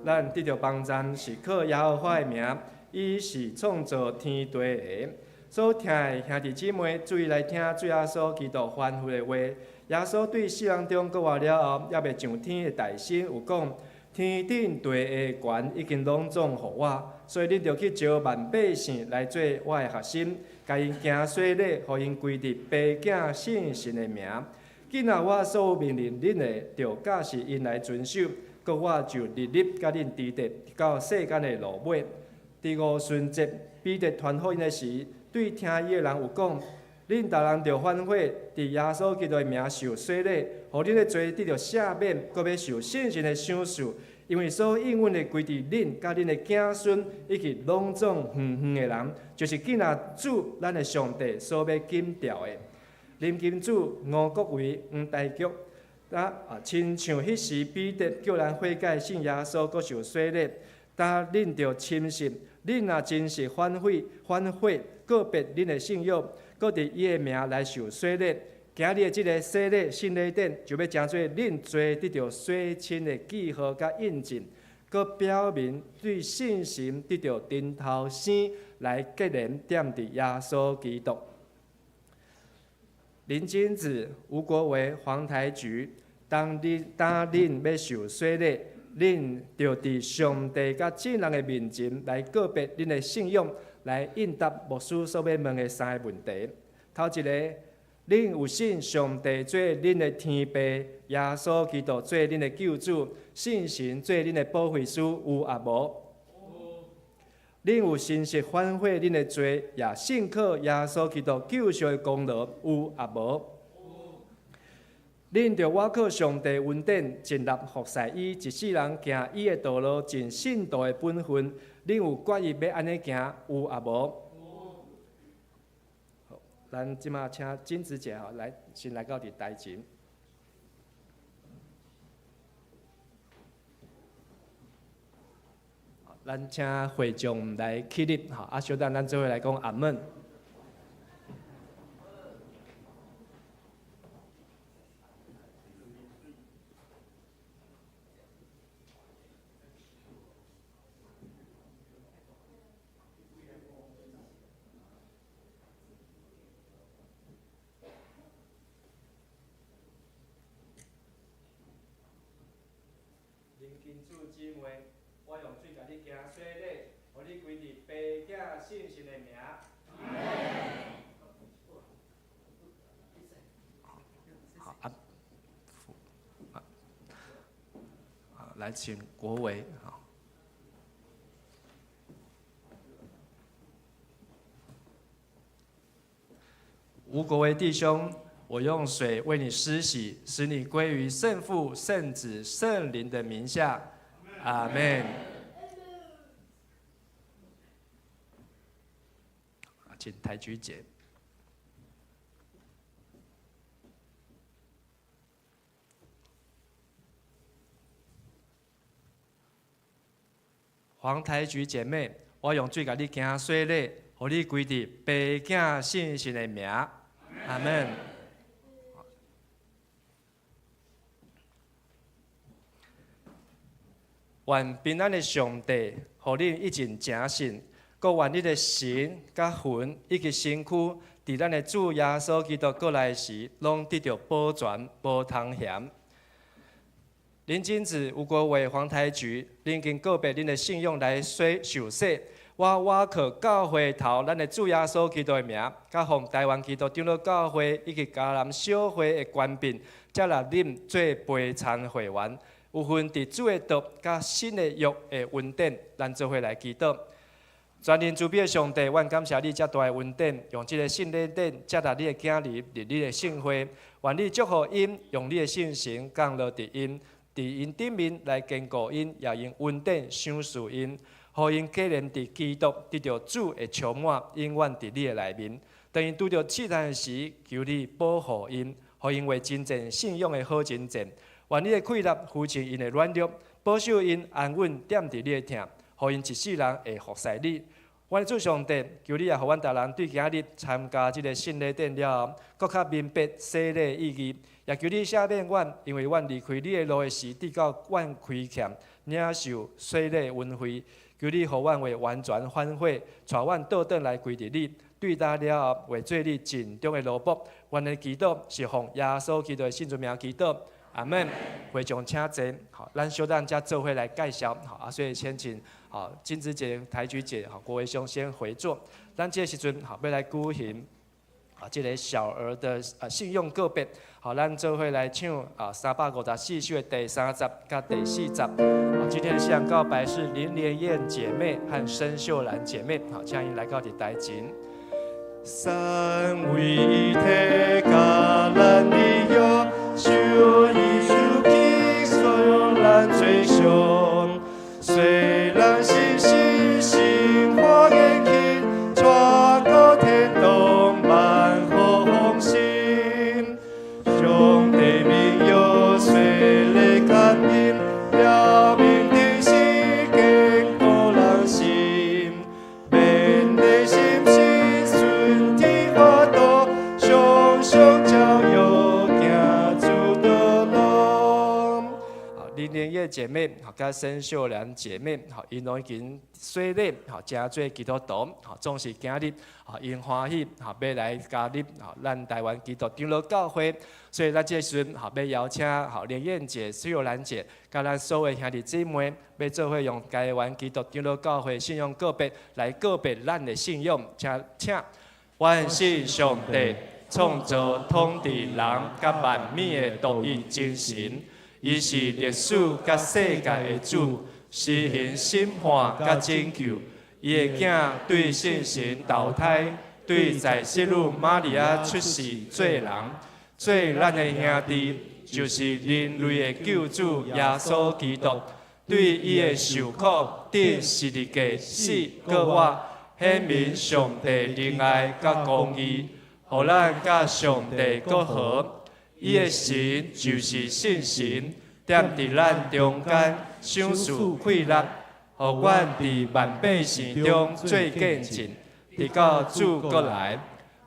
咱得著幫贊是靠耶和華的名，伊是創造天地的。所聽的兄弟姊妹，注意來聽主耶穌基督吩咐的話。耶穌對死人中復活了後，猶未上天的大身有講：天頂地的權已經攏總予我，所以恁著去招萬百姓來做我的學生，共𪜶行洗禮，予𪜶歸佇父子聖神的名。囝仔我所有命令恁的，著教示𪜶來遵守。閣我就日日佮恁佇咧，直到世間的落尾。佇五旬節，彼得傳福音的時，對聽伊的人有講：恁逐人著反悔，佇耶穌基督的名受洗禮，予恁的罪得著赦免，閣欲受聖神的賞賜。因為所應允的歸佇恁、佮恁的子孫，以及攏總遠遠的人，就是囝仔主咱的上帝所欲緊召的。林金子、吳國維、黃大菊。啊，親像彼時彼得叫人悔改信耶穌，閣受洗禮。但恁著深信，恁若真實反悔、反悔，告別恁的信仰，閣佇伊的名來受洗禮。今日的這个洗禮聖禮典，就欲成做恁罪得著洗清的記號佮印證，閣表明對信心得著頂頭生來結連踮佇耶穌基督。林金子、吳國維、黃台菊，當恁當恁欲受洗禮，恁著佇上帝佮眾人的面前來告別恁的信仰，來應答牧師所欲問的三个問題。頭一个，恁有信上帝做恁的天父，耶穌基督做恁的救主，聖神做恁的保惠師，有抑無？恁有誠實反悔恁的罪，也信靠耶穌基督救贖的功勞，有抑無？恁著倚靠上帝恩典，盡力服侍伊，一世人行伊的道路，盡信徒的本分。恁有決意欲按呢行，有抑無？好，咱這馬請金子姐吼來，先來到佇台前。咱請會眾來起立，吼，啊，小等咱做伙來講阿門。林金柱姊妹，我用水共你行洗禮，予你歸佇父子聖神的名。好啊，來請國維。吳國維弟兄，我用水為你施洗，使你歸於聖父、聖子、聖靈的名下。阿門。請抬舉姐。黃台菊姐妹，我用水共你行洗禮，予你歸佇父子聖神的名。阿門。願平安的上帝，予恁以前誠信，閣願恁的神佮魂以及身軀，佇咱的主耶穌基督閣來時，攏得著保全，無通嫌。林金子、吳國偉、黃台菊，恁已經告白恁的信仰來洗受洗。我倚靠教會頭，咱的主耶穌基督的名，佮奉台灣基督長老教會以及嘉南小會的權柄，接納恁做陪餐會員，有份佇主的道佮新的約的恩典，咱做伙來祈禱。全能慈悲的上帝，阮感謝你遮大的恩典，用這个聖禮典接納你的囝兒入你的聖會，願你祝福𪜶，用你的聖神降落佇𪜶，佇𪜶頂面來堅固𪜶，也用恩典賞賜𪜶，予𪜶繼連佇基督得著主的充滿，永遠佇你的內面。當𪜶拄著試探時，求你保護𪜶，予𪜶為真正信仰的好征戰。願你的氣力扶持𪜶的軟弱，保守𪜶安穩踮佇你的疼，予𪜶一世人會服侍你。阮的主上帝，求你也予阮逐人對今日參加這个聖禮典了後，閣較明白洗禮意義。也求你赦免阮，因為阮離開你的路的時，直到阮虧欠，領受洗禮恩惠。求你予阮會完全反悔，帶阮倒轉來歸佇你。對今了後，會做你盡忠的奴僕。阮的祈禱是奉耶穌基督的聖尊名祈禱。阿門。會眾請坐。好，咱小等才做伙來介紹。好，啊，所以先請好金子姐、台菊姐、好郭維兄先回座。咱這个時陣好欲來舉行啊，這个小兒的信用告白。好，咱做伙來唱啊354首的第三節佮第四節。好，今天的信仰告白是林蓮燕姐妹和申秀蘭姐妹。好，請𪜶來到佇台前。三位一體佮咱的約，受伊受起所有咱罪傷，雖然是信心化眼睛，帶過天堂萬福豐盛。上帝盟約洗禮感恩，表明真實堅固人心，勉勵心心順天法度，常常照耀行主道路。好，林蓮葉姐妹，好，佮申秀蘭姐妹，好，𪜶攏已經洗禮，好，成做基督徒，好，總是今日，好，𪜶歡喜，好，欲來加入，好，咱台灣基督長老教會，所以咱這時陣，好，欲邀請，好，蓮燕姐、秀蘭姐，佮咱所有兄弟姊妹，欲做伙用台灣基督長老教會信仰告白來告白咱的信仰，請請，阮信上帝創造統治人佮萬物的獨一真神。伊是歷史佮世界的主，施行審判佮拯救。伊的囝對聖神投胎，對在聖女瑪利亞出世做人，做咱的兄弟，就是人類的救主耶穌基督。對伊的受苦、釘十字架死、復活，顯明上帝仁愛佮公義，予咱佮上帝閣和。伊的神就是聖神，踮佇咱中間賞賜氣力，予阮佇萬百姓中做見證，直到主閣來。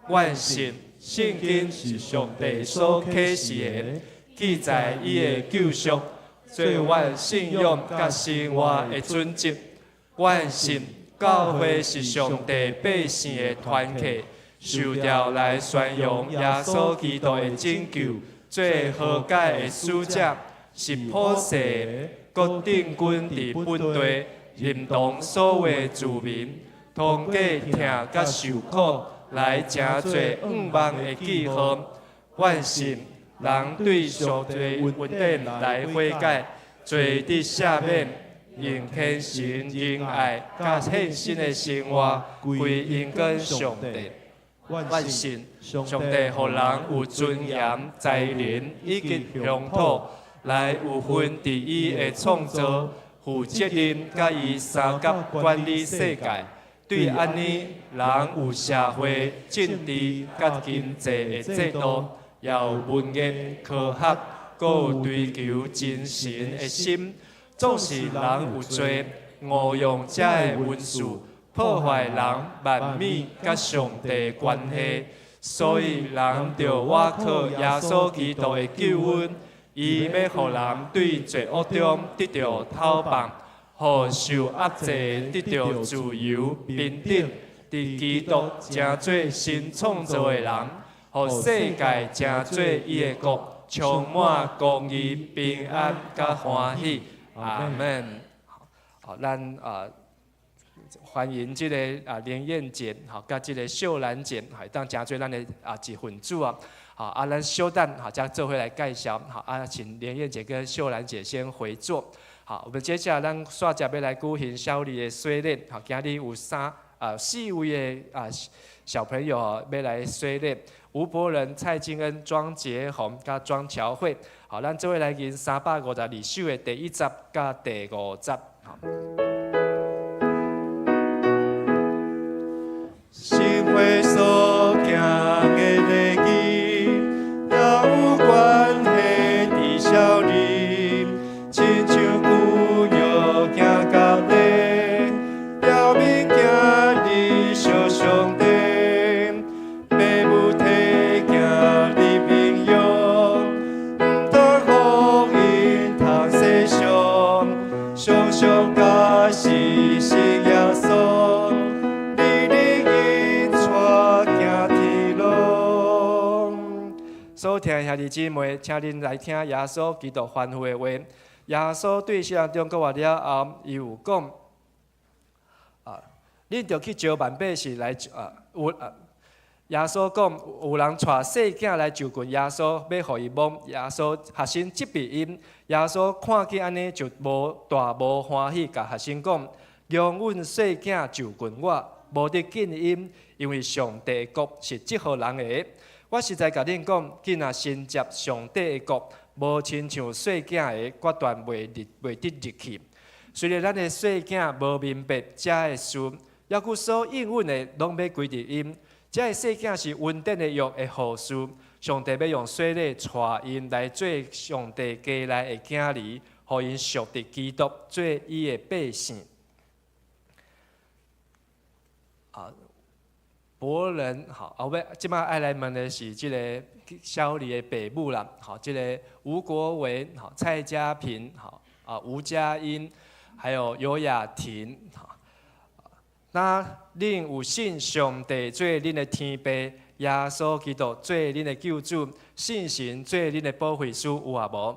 阮信聖經是上帝所啟示的，記載伊的救贖，做阮信仰佮生活的準則。阮信教會是上帝百姓的團契，受召來宣揚耶穌基督的拯救，做和解的使者，是普世的各鎮郡佇本地認同所有的住民，通過疼佮受苦來成做向望的記號。阮信人對上帝恩典來悔改，罪得赦免，用虔誠仁愛佮獻身的生活歸榮給上帝。阮信上帝予人有尊嚴、才能以及鄉土，來有份佇伊的創造，負責任佮伊相佮管理世界。對按呢，人有社會、政治佮經濟的制度，也有文藝、科學，閣有追求真神的心。總是人有罪，誤用這个恩賜，破壞人萬物佮上帝關係，所以人著倚靠耶穌基督的救恩，伊欲予人對罪惡中得著透放，予受壓制得著自由平等，佇基督成做新創造的人，予世界成做伊的國，充滿公義、平安佮歡喜。阿門。好，咱啊歡迎這个啊連燕姐，好，佮這个秀蘭姐，會當成做咱的啊一份子啊。好，啊，咱稍等，好，才做伙來介紹。好，啊，請連燕姐跟秀蘭姐先回座。好，我們接下來咱煞接欲來舉行小兒的洗禮。好，今日有三啊四位的啊小朋友欲來洗禮，吳博仁、蔡金恩、莊傑宏佮莊喬慧。好，咱做伙來吟352首的第一節佮第五節。好。信會所行的禮儀，也有關係佇小兒，親像舊約行割禮，表明囝兒屬上帝，爸母體行入應用，毋通予𪜶通世上，常常假是信耶穌。日日𪜶帶行天路。所聽的兄弟姊妹，請恁來聽耶穌基督吩咐的話。耶穌對世人中復活了後，伊有講：啊，恁著去招萬百姓來啊，有啊。耶穌講，有人帶細囝來就近耶穌，欲予伊摸。耶穌學生責備𪜶。耶穌看見按呢，就無大無歡喜，共學生講：容允細囝就近我，無得禁𪜶，因為上帝的國是這號人的。我實在共恁講，囝若承接上帝的國，無親像細囝的，決斷袂入袂得入去。雖然咱的細囝無明白遮的事，猶閣所應允的，攏欲歸佇𪜶。遮的細囝是恩典的約的後嗣，上帝欲用洗禮帶𪜶來做上帝家內的囝兒，予𪜶屬佇基督做伊的百姓。啊，博仁，好，後尾這擺愛來問的是這个小兒的爸母啦，好，這个吳國維，好，蔡家平，好，啊，吳佳音，還有尤雅婷，好。那恁有信上帝做恁的天父，耶穌基督做恁的救主，聖神做恁的保惠師，有抑無？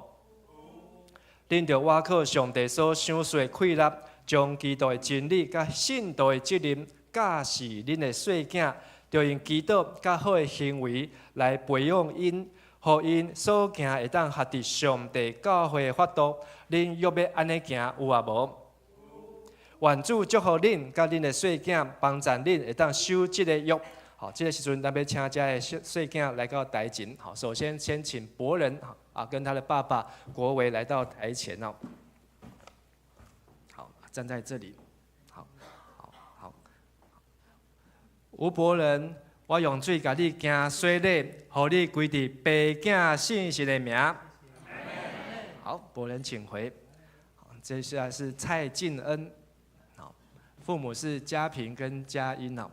恁著倚靠上帝所賞賜的氣力，將基督的真理佮信徒的責任教示恁的細囝，著用祈禱佮好的行為來培養𪜶，予𪜶所行會當合佇上帝教誨的法度。恁欲欲按呢行，有抑無？願主祝福恁佮恁的細囝，幫助恁會當守這个約。好，這个時陣，咱欲請遮的細細囝來到台前。好，首先先請博仁啊，跟他的爸爸國維來到台前哦。好，站在這裡。好，好，好。吳博仁，我用水共你行洗禮，予你歸佇爸囝聖神的名。好，博仁請回。好，接下來是蔡進恩。好，父母是嘉平跟嘉音哦。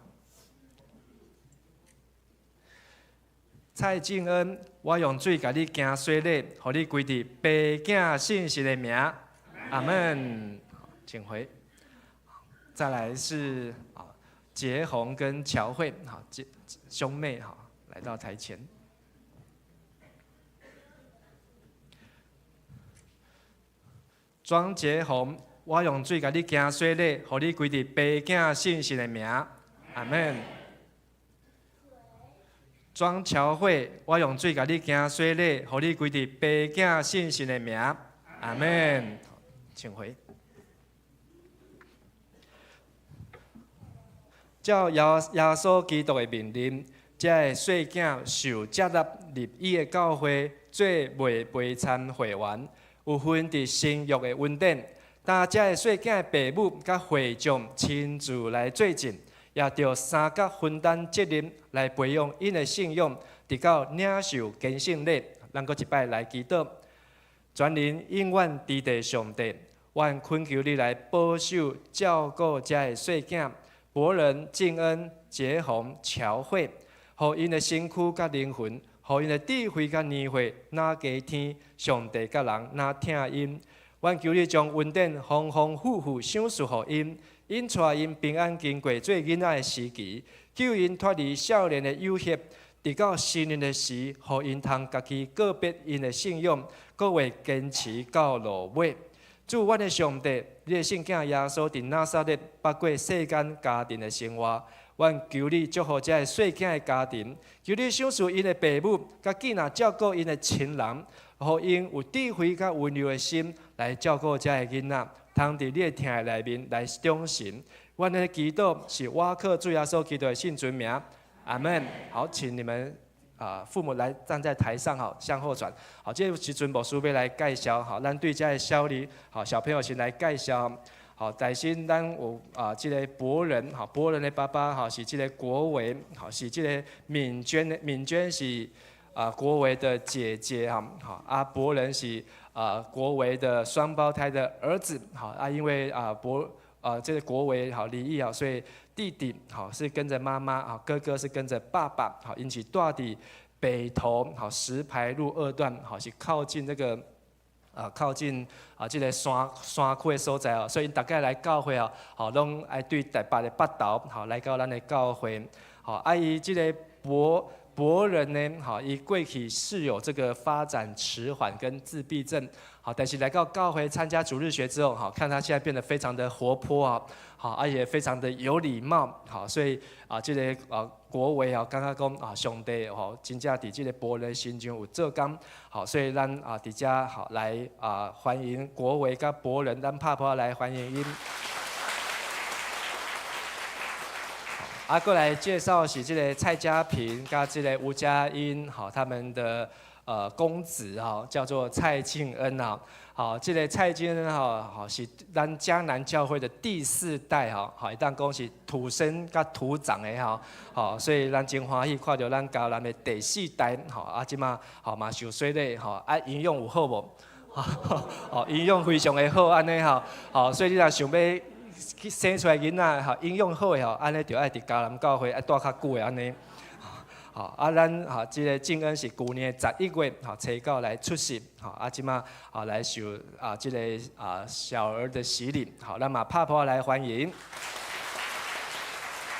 蔡進恩，我用水共你行洗禮，予你歸佇爸囝聖神的名。阿門。請回。再來是啊，傑宏跟喬慧，好，姐兄妹哈，來到台前。莊傑宏，我用水共你行洗禮，予你歸佇爸囝聖神的名。阿門。莊喬慧，我用水共你行洗禮，予你歸佇爸囝聖神的名。阿門。請回。照耶耶穌基督的命令，遮的細囝受接納入伊的教會，做袂陪參會員，有份佇新約的恩典。但遮的細囝的爸母佮會眾親自來做證，也著相佮分擔責任來培養𪜶的信仰，直到領受堅聖禮。咱閣一擺來祈禱，全能永遠至大上帝，阮懇求你來保守照顧遮的細囝，博仁、進恩、傑宏、喬慧，予𪜶的身軀佮靈魂，予𪜶的智慧佮年歲，若加添上帝佮人若疼𪜶。阮求你將恩典豐豐富富賞賜予𪜶，引帶𪜶平安經過做囡仔的時期，救𪜶脫離少年的誘惑，直到成年的時，予𪜶通家己告別𪜶的信仰，閣會堅持到落尾。主，阮的上帝，你的聖囝耶穌佇拿撒勒捌過世間家庭的生活，阮求你祝福這个細囝的家庭，求你賞賜𪜶的爸母，佮囝仔照顧𪜶的親人，予𪜶有智慧佮溫柔的心來照顧這个囡仔，通佇你的疼愛內面來長成。阮的祈禱是倚靠主耶穌基督的聖尊名，阿門。好，請你們啊，父母來站在台上，好，向後轉。好，這個時陣牧師欲來介紹，好，咱對這个小兒，好，小朋友先來介紹。好，首先咱有啊，這个博仁，好，博仁的爸爸，好，是這個國維，好，是這个敏娟的，敏娟是啊國維的姐姐，哈，好，啊博仁是啊國維的雙胞胎的兒子，好，啊因為啊博啊這個國維好離異啊，所以弟弟好是跟着媽媽啊，哥哥是跟着爸爸，好，𪜶是蹛佇北投好石牌路二段，好是靠近這個。啊，靠近啊，這个山山區的所在哦，所以逐擺來教會哦，好，攏愛對台北的北投，好來到咱的教會，好，啊，伊這个博博仁呢，好，伊過去是有這個發展遲緩跟自閉症，好，但是來到教會參加主日學之後，好，看他現在變得非常的活潑啊，好，而且非常的有禮貌，好，所以啊，這个啊國維啊，感覺講啊，上帝吼，真正佇這个博仁身上有做工，好，所以咱啊佇遮好來啊歡迎國維佮博仁，咱拍噗仔來歡迎𪜶。啊，過來介紹是這个蔡家平佮這个吳家英，好，他們的公子哈，叫做蔡慶恩啊。好，這个蔡慶恩哈，好是咱迦南教會的第四代哈，好，會當講是土生佮土長的哈，好，所以咱真歡喜看著咱迦南的第四代，吼，啊，這馬好嘛受洗禮，吼，啊，營養有好無？好，營養非常的好，按呢吼，好，所以你若想欲去生出來囡仔吼，營養好的吼，按呢就愛佇迦南教會愛蹛較久的按呢。好，啊，咱吼，這个靜恩是舊年11月吼，初九來出世，吼，啊，這馬啊來受啊這个啊小兒的洗禮，好，咱嘛拍噗仔來歡迎。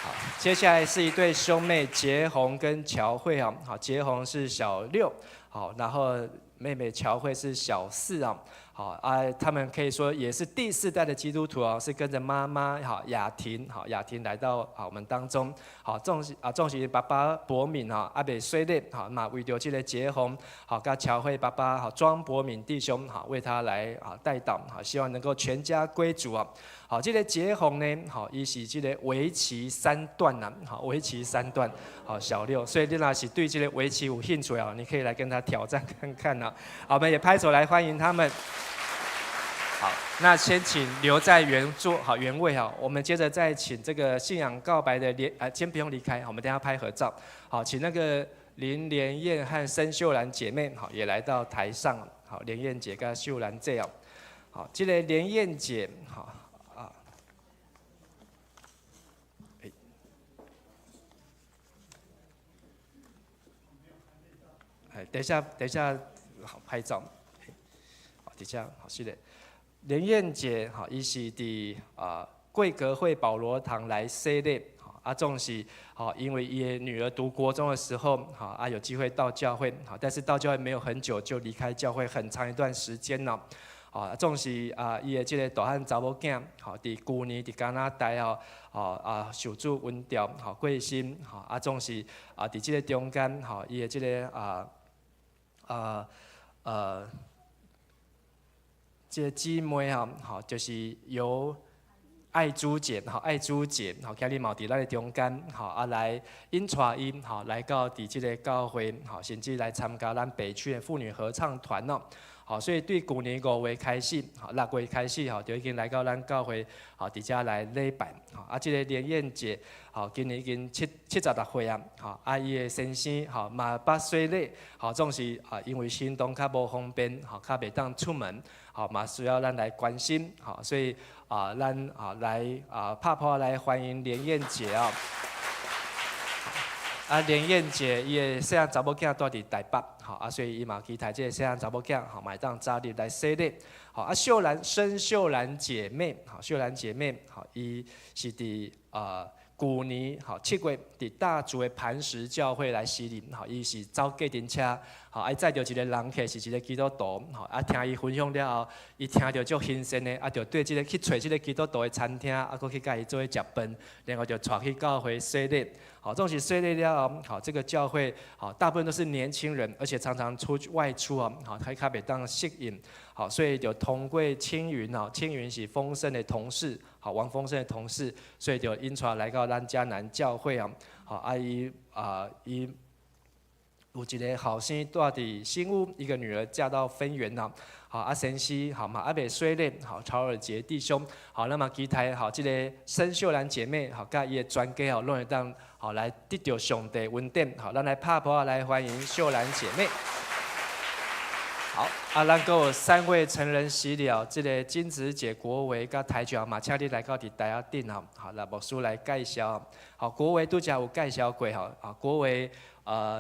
好，接下來是一對兄妹傑紅跟喬慧啊，好，傑紅是小六，好，然後妹妹喬慧是小四啊。好啊，他們可以說也是第四代的基督徒哦，是跟着媽媽好雅婷好雅婷來到好我們當中。好，縱使啊縱使爸爸博敏哈猶未洗禮好，嘛為著這个傑紅好佮喬慧爸爸好莊博敏弟兄好為他來啊代禱好，希望能夠全家歸主啊。好，這个傑紅呢好，伊是這個圍棋三段啊，好圍棋三段好小六，所以你若是對這個圍棋有興趣啊，你可以來跟他挑戰看看啊。好，我們也拍手來歡迎他們。好，那先請留在原座，好原位哈。我們接着再請這個信仰告白的連，啊，先不用離開，我們等下拍合照。好，請那個林蓮燕和申秀蘭姐妹，好，也來到台上。好，蓮燕姐佮秀蘭姐哦。好，這個蓮燕姐，好啊，哎，哎，等一下，等一下，好拍照。好，等下，好，是的。蓮燕姐，吼，伊是佇啊貴格會保羅堂來洗禮，啊，總是吼，因為伊的女兒讀國中的時候，吼啊有機會到教會，好，但是到教會沒有很久就離開教會很長一段時間了，啊，總是啊伊的這个大漢查某囝，吼，佇舊年佇加拿大吼，吼啊受主恩召，吼過身，吼啊總是啊佇這个中間，吼伊的這个啊啊呃。這个姊妹吼，吼就是由愛珠姐，吼愛珠姐，吼今日嘛佇咱的中間，吼啊來引帶𪜶，吼來到佇這个教會，吼甚至來參加咱北區的婦女合唱團哦，好，所以對舊年5月開始，吼6月開始，吼就已經來到咱教會，吼佇遮來禮拜，吼啊這个蓮燕姐，吼今年已經76歲啊，吼啊伊的先生，吼嘛捌洗禮，吼總是啊因為行動較無方便，吼較袂當出門。好嘛，需要咱來關心，好，所以啊，咱啊來啊拍噗仔來歡迎蓮燕姐啊。啊，連燕姐伊的細漢查某囝蹛佇台北，吼啊，所以伊嘛期待這个細漢查某囝，吼嘛會當早日來洗禮。吼啊，秀蘭申秀蘭姐妹，吼秀蘭姐妹，吼伊是佇舊年吼7月佇大竹的磐石教會來洗禮，吼伊是走計程車，吼啊載著一个人客是一个基督徒，吼啊聽伊分享了後，伊聽著足新鮮的，啊就對這个去揣這个基督徒的餐廳，啊閣去共伊做伙食飯，然後就帶去教會洗禮。好，總是洗禮了後，好這個教會，好大部分都是年輕人，而且常常出去外出啊，好他較袂當適應，好所以就通過青雲哦，青雲是豐盛的同事，好王豐盛的同事，所以就引帶來到咱迦南教會啊，好啊伊啊伊有一个後生蹛佇新屋，一個女兒嫁到芬園啦。好啊，先生好嘛，猶未洗禮，好曹爾傑弟兄，好那麼期待好這个申秀蘭姐妹，好佮伊的全家吼，攏會當好來得著上帝恩典，好，咱來拍噗仔來歡迎秀蘭姐妹。好，啊，咱閣有三位成人洗禮哦，這个金子姐、國維佮台侨嘛，請你來到佇台仔頂吼，好，來牧師來介紹。好，國維拄才有介紹過吼，啊，國維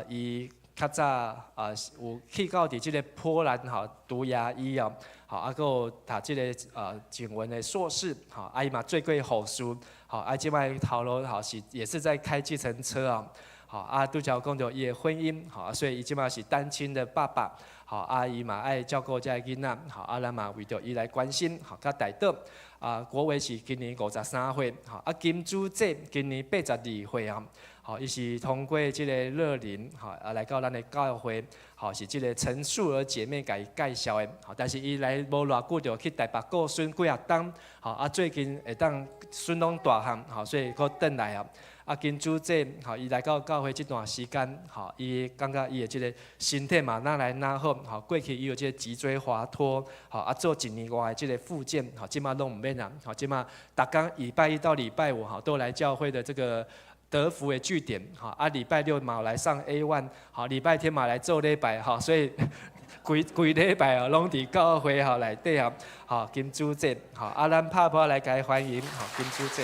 伊較早啊有去到佇這个波蘭吼讀牙醫哦，好，啊，閣有讀這个景文的碩士，好，啊伊嘛做過護士，好，啊這擺頭路吼是也是在開計程車啊，好，啊拄才有講著伊的婚姻，好，所以伊這擺是單親的爸爸，好，啊伊嘛愛照顧這个囡仔，好，啊咱嘛為著伊來關心，好，佮代禱，啊國維是今年53歲，好，啊金珠姐今年82歲啊。好，伊是通過這个樂齡，好啊來到咱的教會，好是這个陳素兒姐妹共伊介紹的，好，但是伊來無偌久就去台北顧孫幾仔冬，好啊最近會當孫攏大漢，好所以閣轉來啊。啊金珠姐，好伊來到教會這段時間，好伊感覺伊的這个身體嘛若來若好，好過去伊有這个脊椎滑脫，好啊做一年外的這个復健，好這馬攏毋免啊，好這馬逐工禮拜一到禮拜五，好都來教會的這個德福的據點，好啊禮拜六嘛來上 A1，好禮拜天嘛來做禮拜，好所以規規禮拜哦攏佇教會吼內底啊，好金珠姐，好啊咱拍噗仔來共伊歡迎，好金珠姐。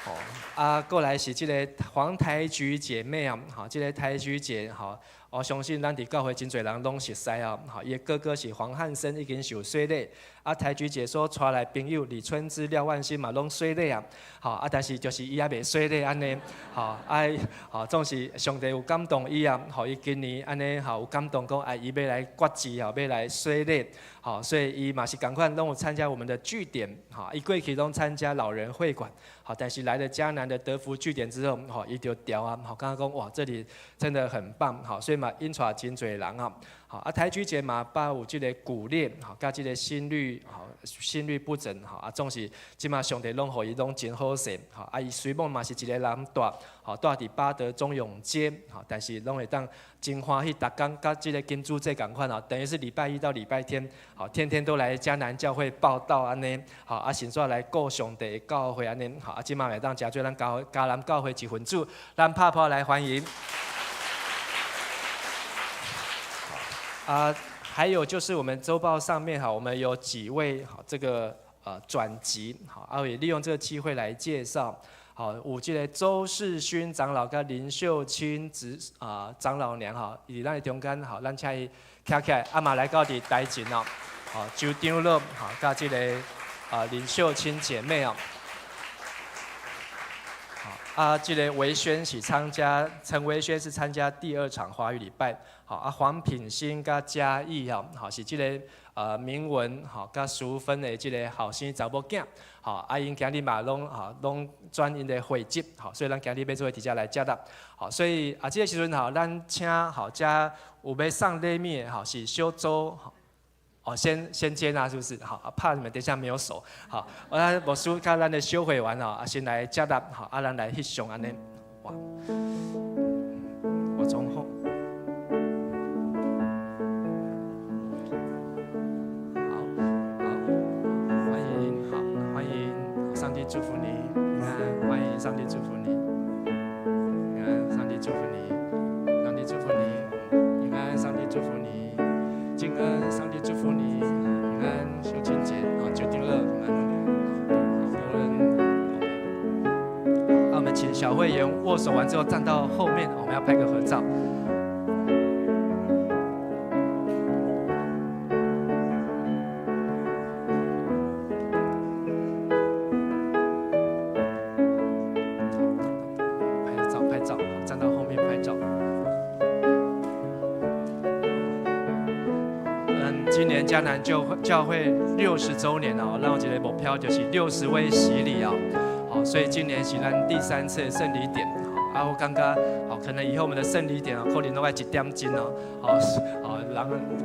好啊，過來是這个黃台菊姐妹啊，好，這个台菊姐，好，我相信咱佇教會真濟人攏熟似啊，好，伊的哥哥是黃漢生，已經受洗禮，啊，台菊姐所帶來朋友李春枝、廖萬新嘛攏洗禮啊，好，啊，但是就是伊猶未洗禮按呢，好，啊，好，總是上帝有感動伊啊，予伊今年按呢，好有感動講，啊，伊欲來決志吼，欲來洗禮，好，所以伊嘛是仝款攏有參加我們的據點，好，伊過去攏參加老人會館，好，但是來了迦南的德福據點之後，吼，伊就調啊，好，感覺講哇，這裡真的很棒，好，所以嘛引帶真濟人啊，好，啊，台菊姐嘛捌有這个骨裂，好，佮這个心律，好，心律不整，好，啊，總是這馬上帝攏予伊攏真好勢，好，啊，伊雖罔嘛是一个人蹛，好，蹛佇八德忠勇街，好，但是攏會當真歡喜，逐工佮這个金珠姐仝款哦，等於是禮拜一到禮拜天，好，天天都來迦南教會報到按呢，好，啊，甚至來顧上帝的教會按呢，好，啊，這馬會當成做咱教迦南教會一份子，咱拍噗仔來歡迎。啊，還有就是我們週報上面哈，我們有幾位好這個轉籍，好，啊也利用這個機會來介紹。好，有這个周世勳長老佮林秀清執啊長老娘哈，佇咱的中間，好，咱請伊徛起來，啊嘛來到佇台前哦，好，周長老好，佮這个啊林秀清姐妹哦。好，啊，這个維軒是參加，陳維軒是參加第二場華語禮拜。好，啊，黃品興佮嘉義哦，好是這个明文好佮淑芬的這个後生查某囝。好，啊，𪜶今日嘛攏吼攏轉𪜶的會籍，好，所以咱今日欲做伙佇遮來接納。好，所以啊，這个時陣吼，咱請好遮有欲送禮物的吼，是小周，哦，先接納是不是？好，怕你們等下沒有手。好，我牧師佮咱的小會員吼，啊，先來接納，好，啊，咱來翕相按呢，哇，我從後。好，好，歡迎，好，歡迎，上帝祝福你，平安，歡迎上帝祝福你，平安，上帝祝福你，上帝祝福你，平安，上帝祝福你，靜恩，上帝祝福你，平安，秀清姐，好，決定了，平安，好，多人，那我們請。小會員握手完之後站到後面，我們要拍個合照。拍照，拍照，站到後面拍照。嗯，今年迦南教會60週年哦，咱有一个目標就是60位洗禮哦，好，所以今年是咱第三次的聖禮典。啊，我感覺，好，可能以後我們的聖禮典哦，可能攏愛一點鐘哦，好，好，人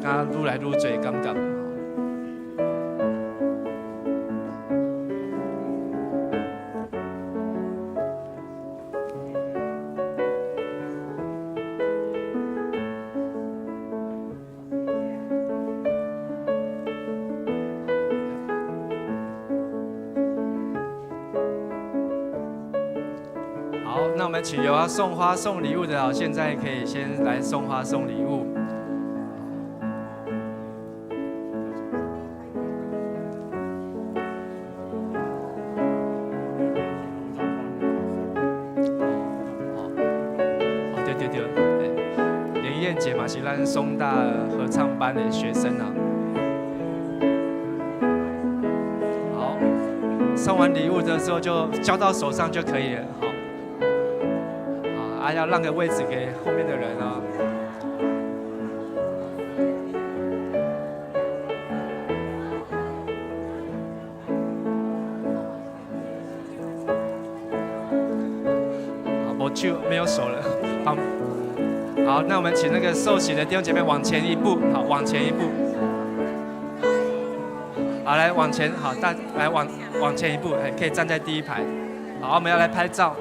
敢愈來愈濟感覺。好，那我們請有要送花送禮物的啊，現在可以先來送花送禮物。哦，對對對，連燕姐嘛是咱松大合唱班的學生啊。好，送完禮物的時候就交到手上就可以了。好。啊，要讓個位置給後面的人哦。好，我就沒有手了。好，好，那我們請那個受洗的弟兄姐妹往前一步，好，往前一步。好，來往前，好，大來往前一步，哎，可以站在第一排。好，我們要來拍照。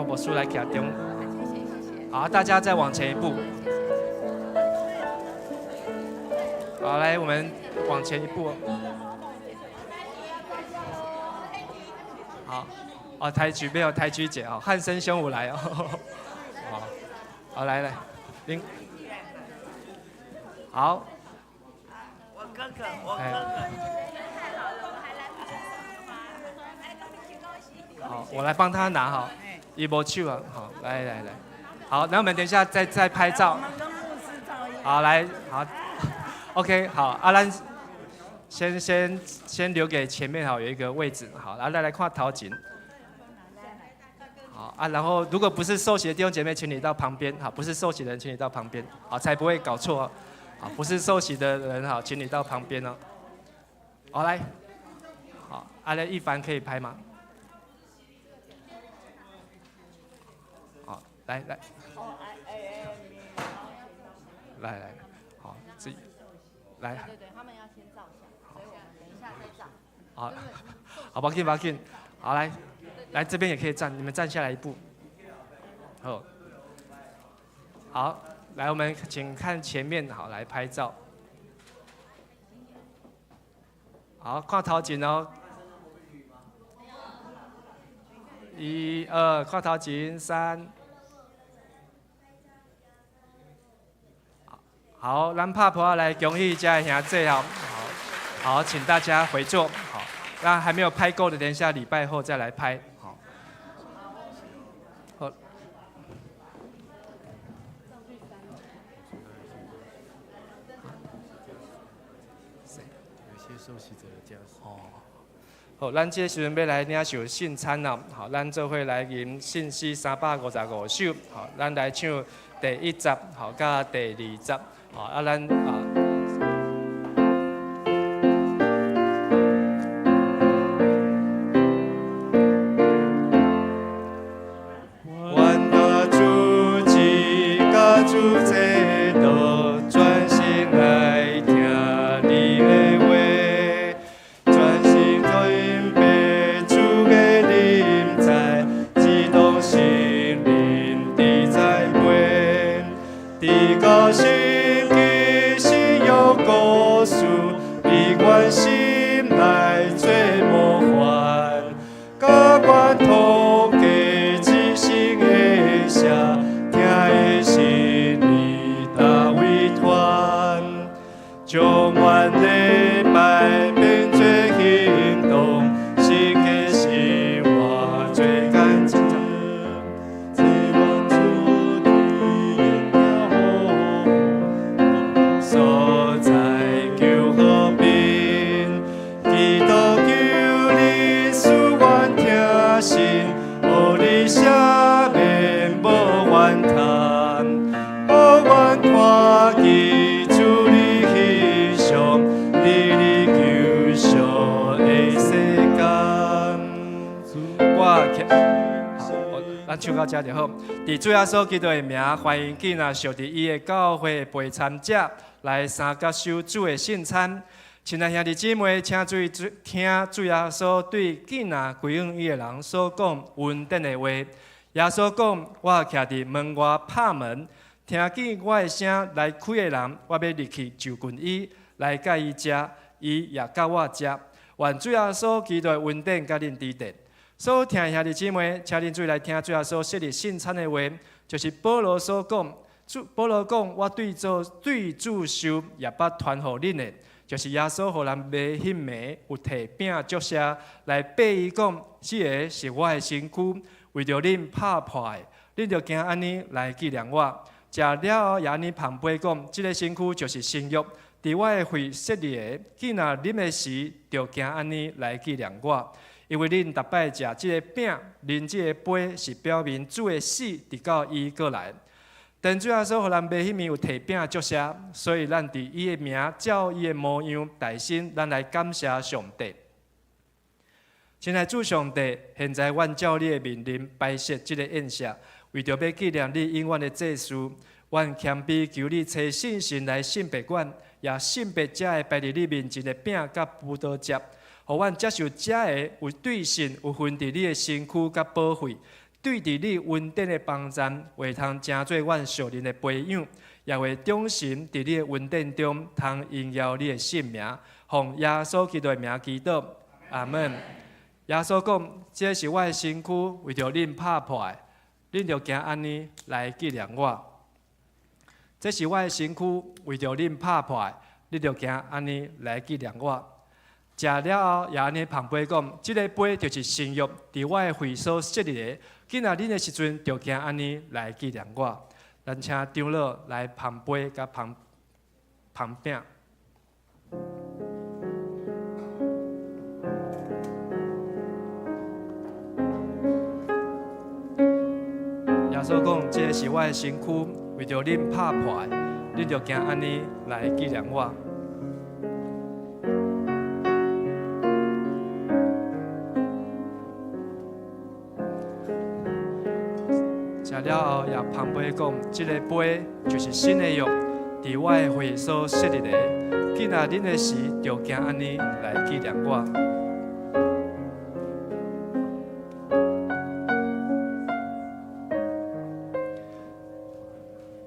我出來給他丟。好，大家再往前一步。好，來，我們往前一步。好，哦，抬舉沒有抬舉姐哦，漢生兄我來哦。好，好來來，您。好。我哥哥，我哥哥。好，我來幫他拿哈。伊無手啊，好，來來來，好，那我們等一下再拍照。好，來，好，OK，好，阿蘭，先留給前面好有一個位置，好，然後再來看頭前。好啊，然後如果不是受洗的弟兄姐妹，請你到旁邊，好，不是受洗的人，請你到旁邊，好，才不會搞錯哦。好，不是受洗的人，好，請你到旁邊哦。好，來，好，阿來一凡可以拍嗎？來來，來來，好，這，來，對對，他們要先照相，所以我們等一下再照。好，好，不要緊，不要緊，好來，來這邊也可以站，你們站下來一步。好，好，來我們請看前面，好，來拍照。好，看頭前哦。一二，看頭前，三。好，咱拍噗仔來恭喜這位兄弟哦。好，好，請大家回座。好，那還沒有拍夠的，等一下禮拜後再來拍。好，好。誰？有些受洗者的家屬。哦。好，咱這個時陣欲來領受聖餐啦。好，咱做伙來吟信詩355首。好，咱來唱第一節，好，佮第二節。好，啊，咱啊。願大主只佮主這道，專心來聽你的話，專心聽白主的臨在，激動心靈的讚美，直到心基是有故事，你關心來做模範，甘願托給知心的聲，聽的是你大委託，將願禮拜變做行動，是個生活做咱唱到遮就好。佇主耶穌基督的名，歡迎囝仔受佇伊的教會的陪參者來三角收主的聖餐。親愛兄弟姊妹，請注意聽主耶穌對囝仔歸向伊的人所講恩典的話。耶穌講：我徛佇門外拍門，聽見我的聲來開的人，我欲入去就近伊，來佮伊食，伊也佮我食。願主耶穌基督的恩典佮恁佇咧。所有聽兄弟姊妹，請恁注意來聽主耶穌設立聖餐的話，就是保羅所講。主保羅講：我對主對主受，也捌傳予恁的，就是耶穌予人賣彼暝，有提餅祝謝來擘伊講：這个是我的身軀，為著恁拍破的，恁著行按呢來紀念我。食了後也按呢捧杯講：這个身軀就是新約，佇我的血設立的。囝若啉的時，著行按呢來紀念我。因為恁逐擺食這个餅，啉這个杯，是表明主的死，直到伊閣來。當主耶穌予人賣彼暝有提餅祝謝，所以咱佇伊的名，照伊的模樣，代身，咱來感謝上帝。親愛主上帝，現在阮照你的命令擺設這个宴席，為著欲紀念你永遠的祭司，阮謙卑求你差聖神來聖別阮，也聖別這个擺佇你面前的餅佮葡萄汁，予阮接受這个有對信有份佇你的身軀佮寶血，對佇你恩典的幫贊，會通成做阮屬靈的培養，也會忠心佇你的恩典中，通榮耀你的聖名。奉耶穌基督的名祈禱，阿門。耶穌講：這是我的身軀，為著恁拍破的，恁著行按呢來紀念我。這是我的身軀，為著恁拍破的，恁著行按呢來紀念我。食了後，也按呢捧杯講：這个杯就是新約，佇我的血所設立的。囝若啉的時陣，著行按呢來紀念我。咱請長老來捧杯佮捧捧餅。耶穌講：這个是我的身軀，為著恁拍破的，恁著行按呢來紀念我。食了後，也捧杯講：這个杯就是新的約，佇我的血所設立的。囝若啉的時，著行按呢來紀念我。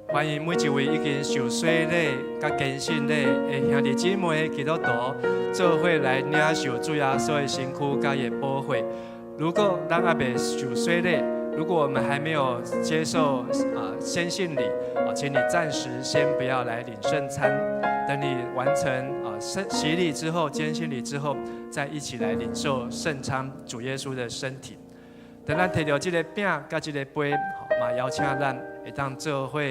歡迎每一位已經受洗禮、佮堅信禮的兄弟姊妹基督徒，做伙來領受主耶穌的身軀佮伊的寶血。如果咱猶未受洗禮，如果我們還沒有接受啊堅信禮啊，請你暫時先不要來領聖餐，等你完成啊聖洗禮之後、堅信禮之後，再一起來領受聖餐主耶穌的身體。等咱提著這个餅佮這个杯，嘛邀請咱會當做伙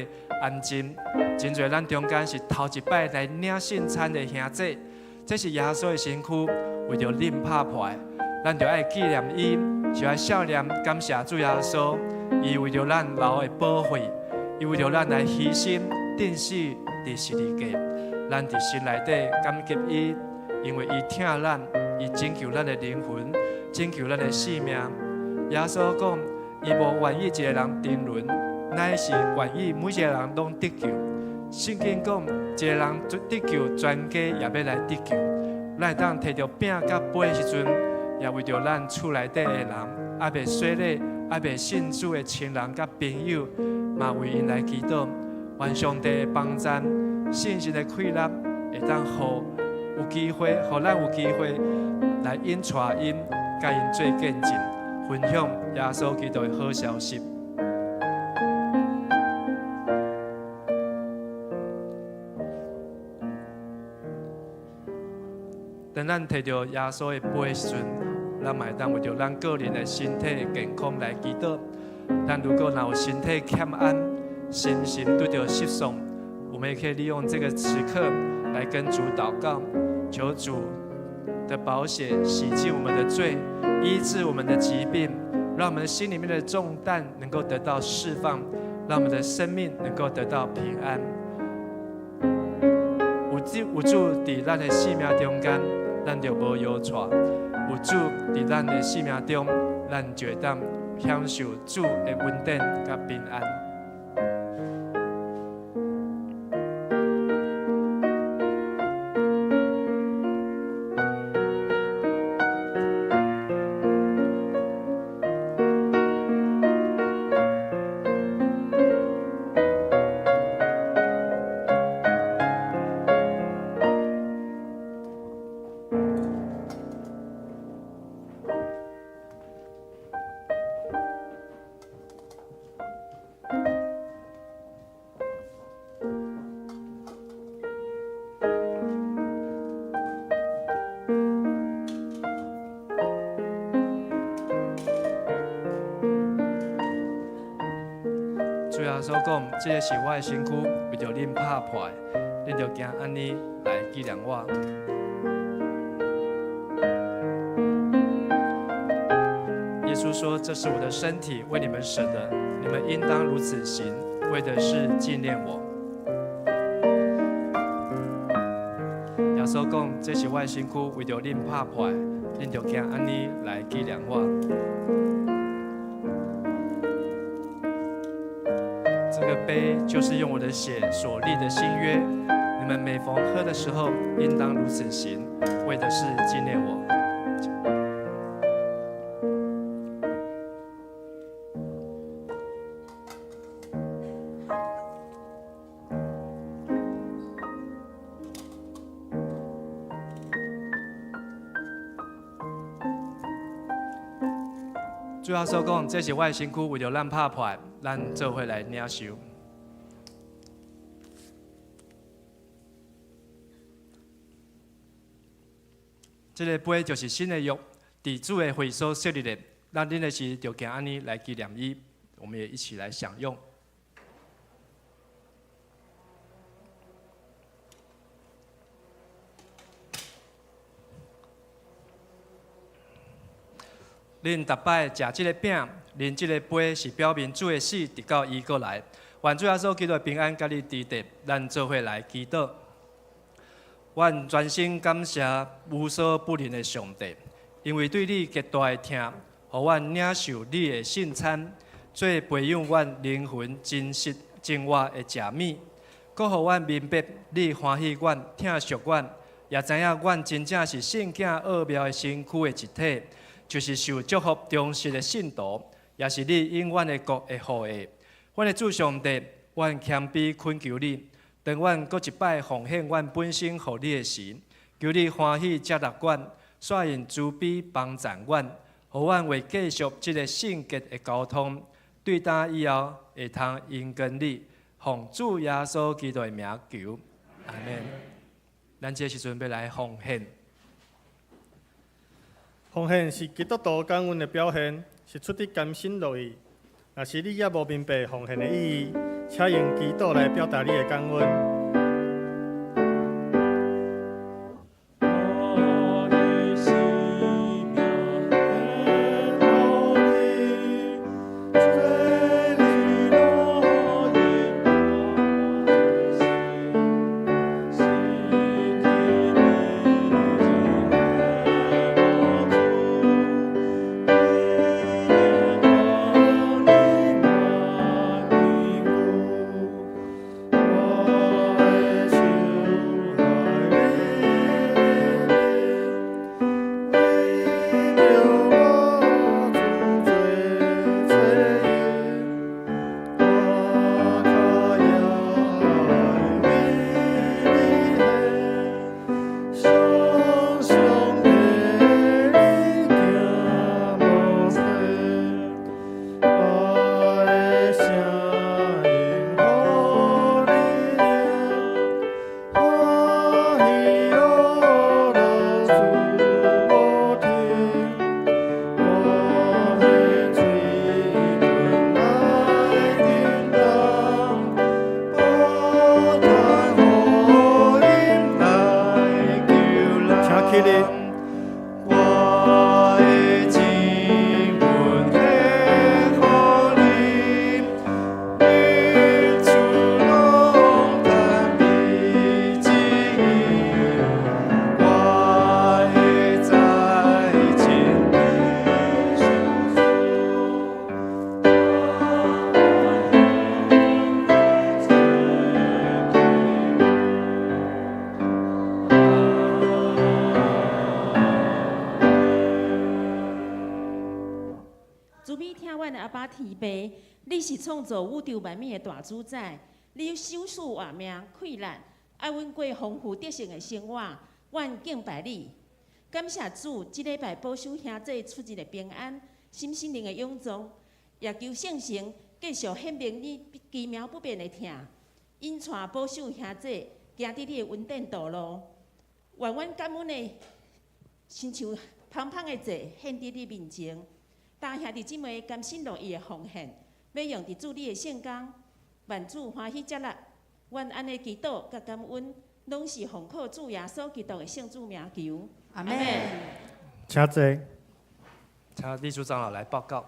安靜。真濟咱中間是頭一擺來領聖餐的兄弟，這是耶穌的身軀，為著恁拍破的，咱著愛紀念伊，就愛數念感謝主耶穌，伊為著咱流的寶血，伊為著咱來犧牲、釘死佇十字架。咱佇心內底感激伊，因為伊疼咱，伊拯救咱的靈魂，拯救咱的性命。耶穌講，伊無願意一個人沉淪，乃是願意每一個人攏得救。聖經講，一個人得救，全家也欲來得救。咱會當提著餅佮杯的時陣，也為著咱厝內底的人，猶未洗禮、猶未信主的親人佮朋友，嘛為𪜶來祈禱，願上帝的幫贊、聖神的氣力，會當予有機會，予咱有機會來引帶𪜶，佮𪜶做見證，分享耶穌基督的好消息。當咱提著耶穌的杯的時陣，咱嘛會當為著咱個人的身體健康來祈禱。咱如果若有身體欠安、身心拄著失喪，我們也可以利用這個時刻來跟主禱告，求主的寶血洗淨我們的罪，醫治我們的疾病，讓我們心裡面的重擔能夠得到釋放，讓我們的生命能夠得到平安。有主有主佇咱的生命中間，咱就無搖掣；有主佇咱的生命中，咱就會當享受主的恩典佮平安。主耶穌講：這个是我的身軀，為著恁拍破的，恁著行按呢來紀念我。耶穌說：這是我的身體，為你們捨的，你們應當如此行，為的是紀念我。耶穌講：這是我的身軀，為著恁拍破的，恁著行按呢來紀念我。這個杯就是用我的血所立的新約，你們每逢喝的時候，應當如此行，為的是紀念我。主耶穌講：這是我的身軀，為著咱拍破的，咱做伙來領受。這个杯就是新的約，佇主的會所設立的。咱啉的時就行按呢來紀念伊，我們也一起來享用。恁逐擺食這个餅，啉這个杯，是表明主的死，直到伊閣來。願主耶穌基督的平安佮你佇佇，咱做伙來祈禱。阮專心感謝無所不能的上帝，因為對你極大的疼，予阮領受你的聖餐，做培養阮靈魂真實真活的食物，閣予阮明白你歡喜阮、疼惜阮，也知影阮真正是聖囝奧妙的身軀的一體，就是受祝福忠實的信徒，也是你永遠的國的後裔。阮的主上帝，阮謙卑懇求你，當阮閣一擺奉獻阮本身予你的時，求你歡喜接納阮，煞用慈悲幫贊阮，予阮會繼續這個聖潔的交通，對今以後會通親近你，奉主耶穌基督的名求，阿們。咱這時陣欲來奉獻。奉獻是基督徒感恩的表現，是出自甘心樂意。若是你猶無明白奉獻的意義，請用祈禱來表達你的感恩。我的生命獻予你，做你樂意我的心，身體獻予主，為了你滿我的手愛你，為著我主做祭我跤也愛為你獻，常常陪你行無悔，我的聲音予你聽，歡喜樂樂主無停，我的嘴唇來叮當，不斷福音來求請起立。我的靈魂獻予你，日出攏盼你旨意，我會在真理相守。阮的阿爸天父，你是創造宇宙萬物的大主宰，你賞賜活命、氣力，愛阮過豐富得勝的生活，阮敬拜你。感謝主，這禮拜保守兄弟出入的平安，身心靈的勇壯，也求聖神繼續顯明你奇妙不變的疼，引帶保守兄弟行佇你的恩典道路。願阮感恩的，親像芳芳的祭獻佇你面前。大兄弟姊妹甘心樂意的奉獻，欲用佇主你的聖工，願主歡喜接納。阮按呢祈禱佮感恩，攏是奉靠主耶穌基督的聖主名求。阿們。請坐。請麗珠長老來報告。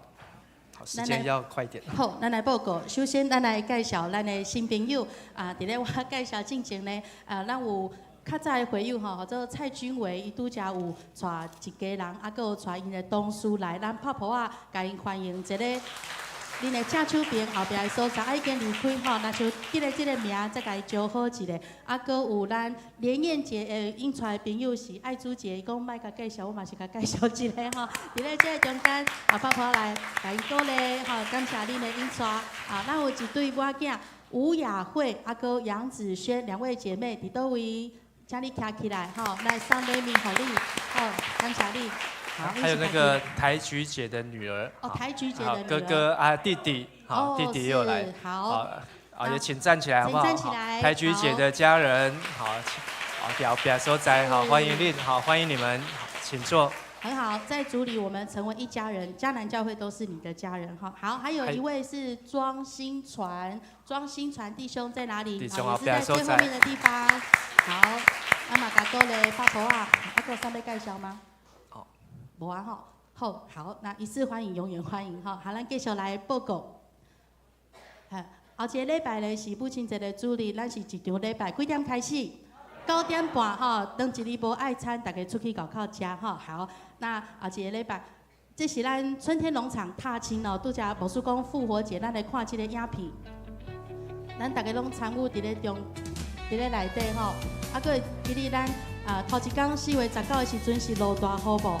好，時間要快一點。好，咱來報告。首先，咱來介紹咱的新朋友。啊，佇咧我介紹進前呢，啊，咱有較早的會友吼，號做蔡君維，伊拄才有帶一家人，啊，閣有帶𪜶的同事來，咱拍噗仔，共𪜶歡迎一个恁的正手邊後壁的所在，啊，已經離開吼，若像記得這个名，再共伊招呼一下。啊，閣有咱連燕姐的𪜶帶的朋友是愛珠姐，伊講莫共介紹，我嘛是共介紹一下吼。佇咧這个中間，啊，拍噗仔來共𪜶鼓勵吼，感謝恁的引帶。啊，咱有一對某囝吳雅慧，啊，閣楊子萱兩位姐妹，佇佗位？請你徛起來，吼，來送禮物予你，好，感謝你。好，還有那個台菊姐的女兒。哦，台菊姐的女兒。哥哥啊，弟弟，好，弟弟又來。好。啊，也請站起來，好不好？請站起來。台菊姐的家人，好，好，表表所在，好，歡迎你，好，歡迎你們，請坐。很好，在主裡我們成為一家人，迦南教會都是你的家人哈。好，還有一位是莊新傳，莊新傳弟兄在哪裡？好，也是在最後面的地方。好，阿瑪嘎多嘞，巴婆啊，阿閣有啥欲介紹嗎？好，無啊吼。好，好，那一次歡迎，永遠歡迎哈。好，咱繼續來報告。好，後一个禮拜咧是母親節的主日，咱是一場禮拜幾點開始？9點半吼，當一日無愛餐，大家出去外口食吼。好，那後一个禮拜，這是咱春天農場踏青哦，拄才牧師講復活節，咱來看這个影片。咱逐家攏參與佇咧中，佇咧內底吼。啊，閣會記得咱啊，頭一工4月19的時陣是落大雨無？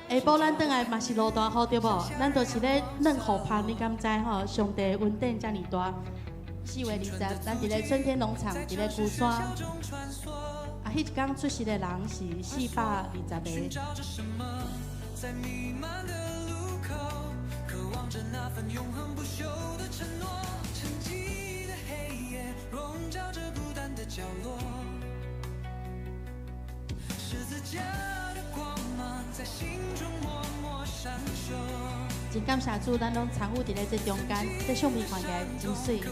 下晡咱轉來嘛是落大雨對無？咱就是咧軟雨芳，你敢知吼？上帝恩典遮爾大。4月20，咱佇咧春天農場，佇咧龜山。啊，彼一工出席的人是420個。真感謝主，咱攏參與佇咧這中間，這相片看起來真媠。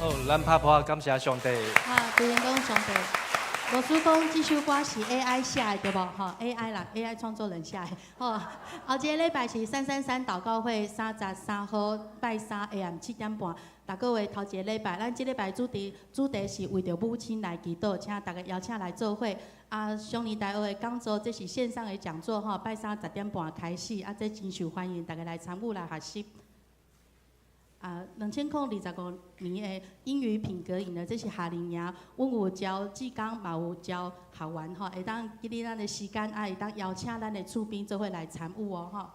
哦，咱拍噗仔感謝上帝。啊，主人講上帝。老師講這首歌是 AI 寫的對無？吼，AI 啦，AI 創作人寫的。吼，後一个禮拜是333禱告會，33號拜三下暗7點半。逐個月頭一个禮拜，咱這禮拜主題是為著母親來祈禱，請大家邀請來做伙。啊，雙年大學的講座，這是線上的講座吼，拜三10點半開始，啊，這真受歡迎，大家來參與來學習。啊，2025年的英語品格營呢，這是夏令營，阮有招志工，嘛有招學員吼，會當記得咱的時間，啊，會當邀請咱的厝邊做伙來參與哦吼。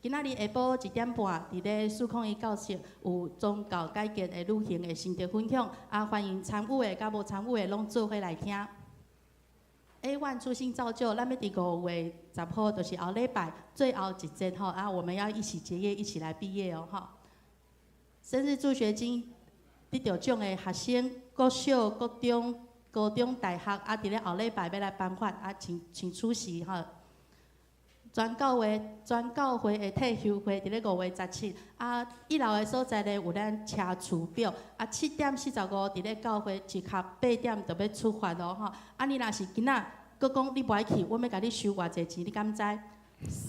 今仔日下晡1點半，佇咧四空一教室有宗教改革的旅行的心得分享，啊，歡迎參與的佮無參與的攏做伙來聽。A1 初心造就，咱欲佇5月10號，就是後禮拜最後一節吼，啊，我們要一起結業，一起來畢業哦吼。生日助學金得著獎的學生，國小、國中、高中、大學，啊，佇咧後禮拜欲來頒發，啊，請出席吼。全教會的退休會佇咧5月17。啊，一樓的所在咧有咱車厝表。啊，7點45佇咧教會集合，8點就欲出發囉吼。啊，你若是今仔閣講你無愛去，阮欲共你收偌濟錢，你敢知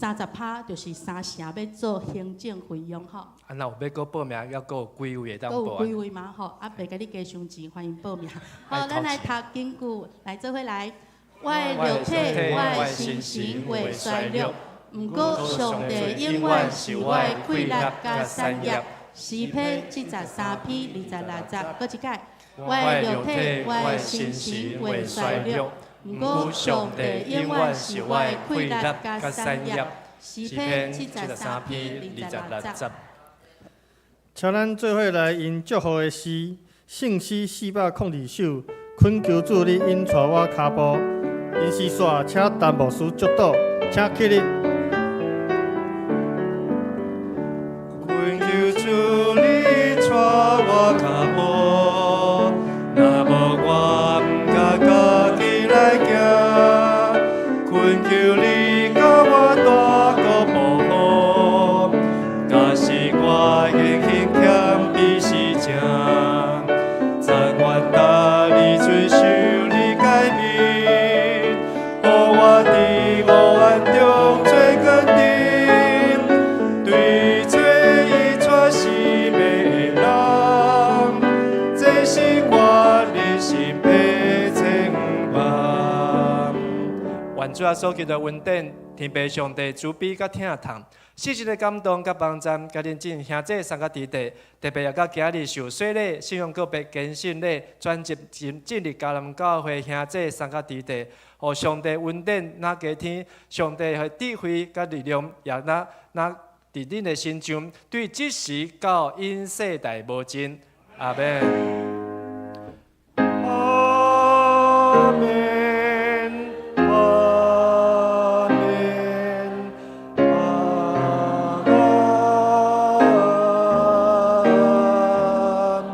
？30趴就是三成欲做行政費用吼。啊，若有欲閣報名，猶閣有幾位會當閣有報？幾位嘛吼？啊，袂共你加傷錢，歡迎報名。好，咱來讀經句，來做伙來。我的肉體，我的心神會衰弱，毋過上帝永遠是我的氣力佮產業。詩篇73篇26節，閣一擺。我的肉體，我的心神會衰弱，毋過上帝永遠是我的氣力佮產業。詩篇73篇26節。請咱做伙來用祝福的詩，聖詩402首，懇求主你引帶我跤步。吟詩煞，請陳牧師祝禱，請起立。懇求主你帶我跤步，若無我毋敢家己來行。懇求你共我大國保護，假使我言行謙卑是正，但願逐日遵守你誡命，予我佇黑暗中做光燈，對找伊帶生命的人，這是我人生的展望。願主耶穌基督的恩典、天父上帝慈悲佮疼痛，聖神的感動佮幫贊，佮恁眾兄弟三個弟弟，特別也佮今日受洗禮、信仰告白、堅信禮、轉職進入迦南教會兄弟三個弟弟，予上帝恩典若加添，上帝的智慧佮力量也若若佇恁的身上，對這時到永世代無盡。阿們。阿們，阿們，阿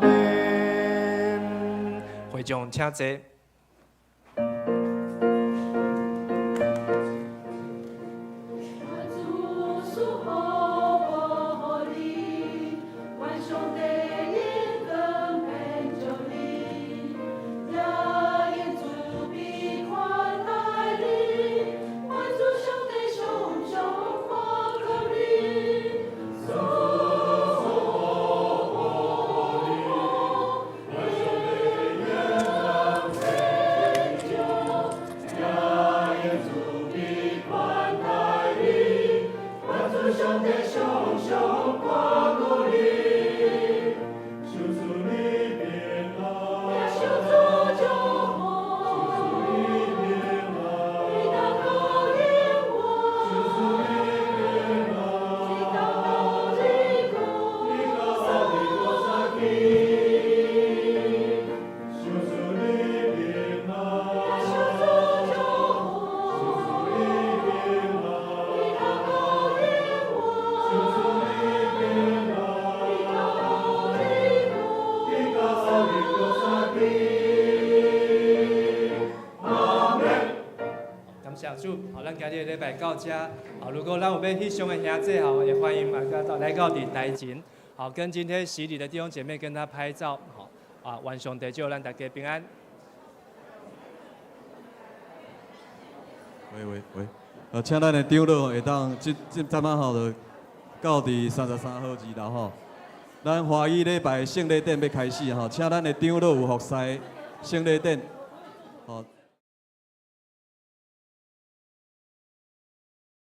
們。會眾請坐。感謝主，好，咱今日禮拜到這。好，如果咱有欲翕相的兄弟，好，也歡迎來到佇台前，好，跟今天洗禮的弟兄姐妹跟他拍照，好，啊，願上帝祝咱大家平安。喂喂喂，請咱的長老會當這這陣仔吼，就到佇33號二樓吼。咱華語禮拜聖禮典欲開始吼，請咱的長老有服侍聖禮典，吼。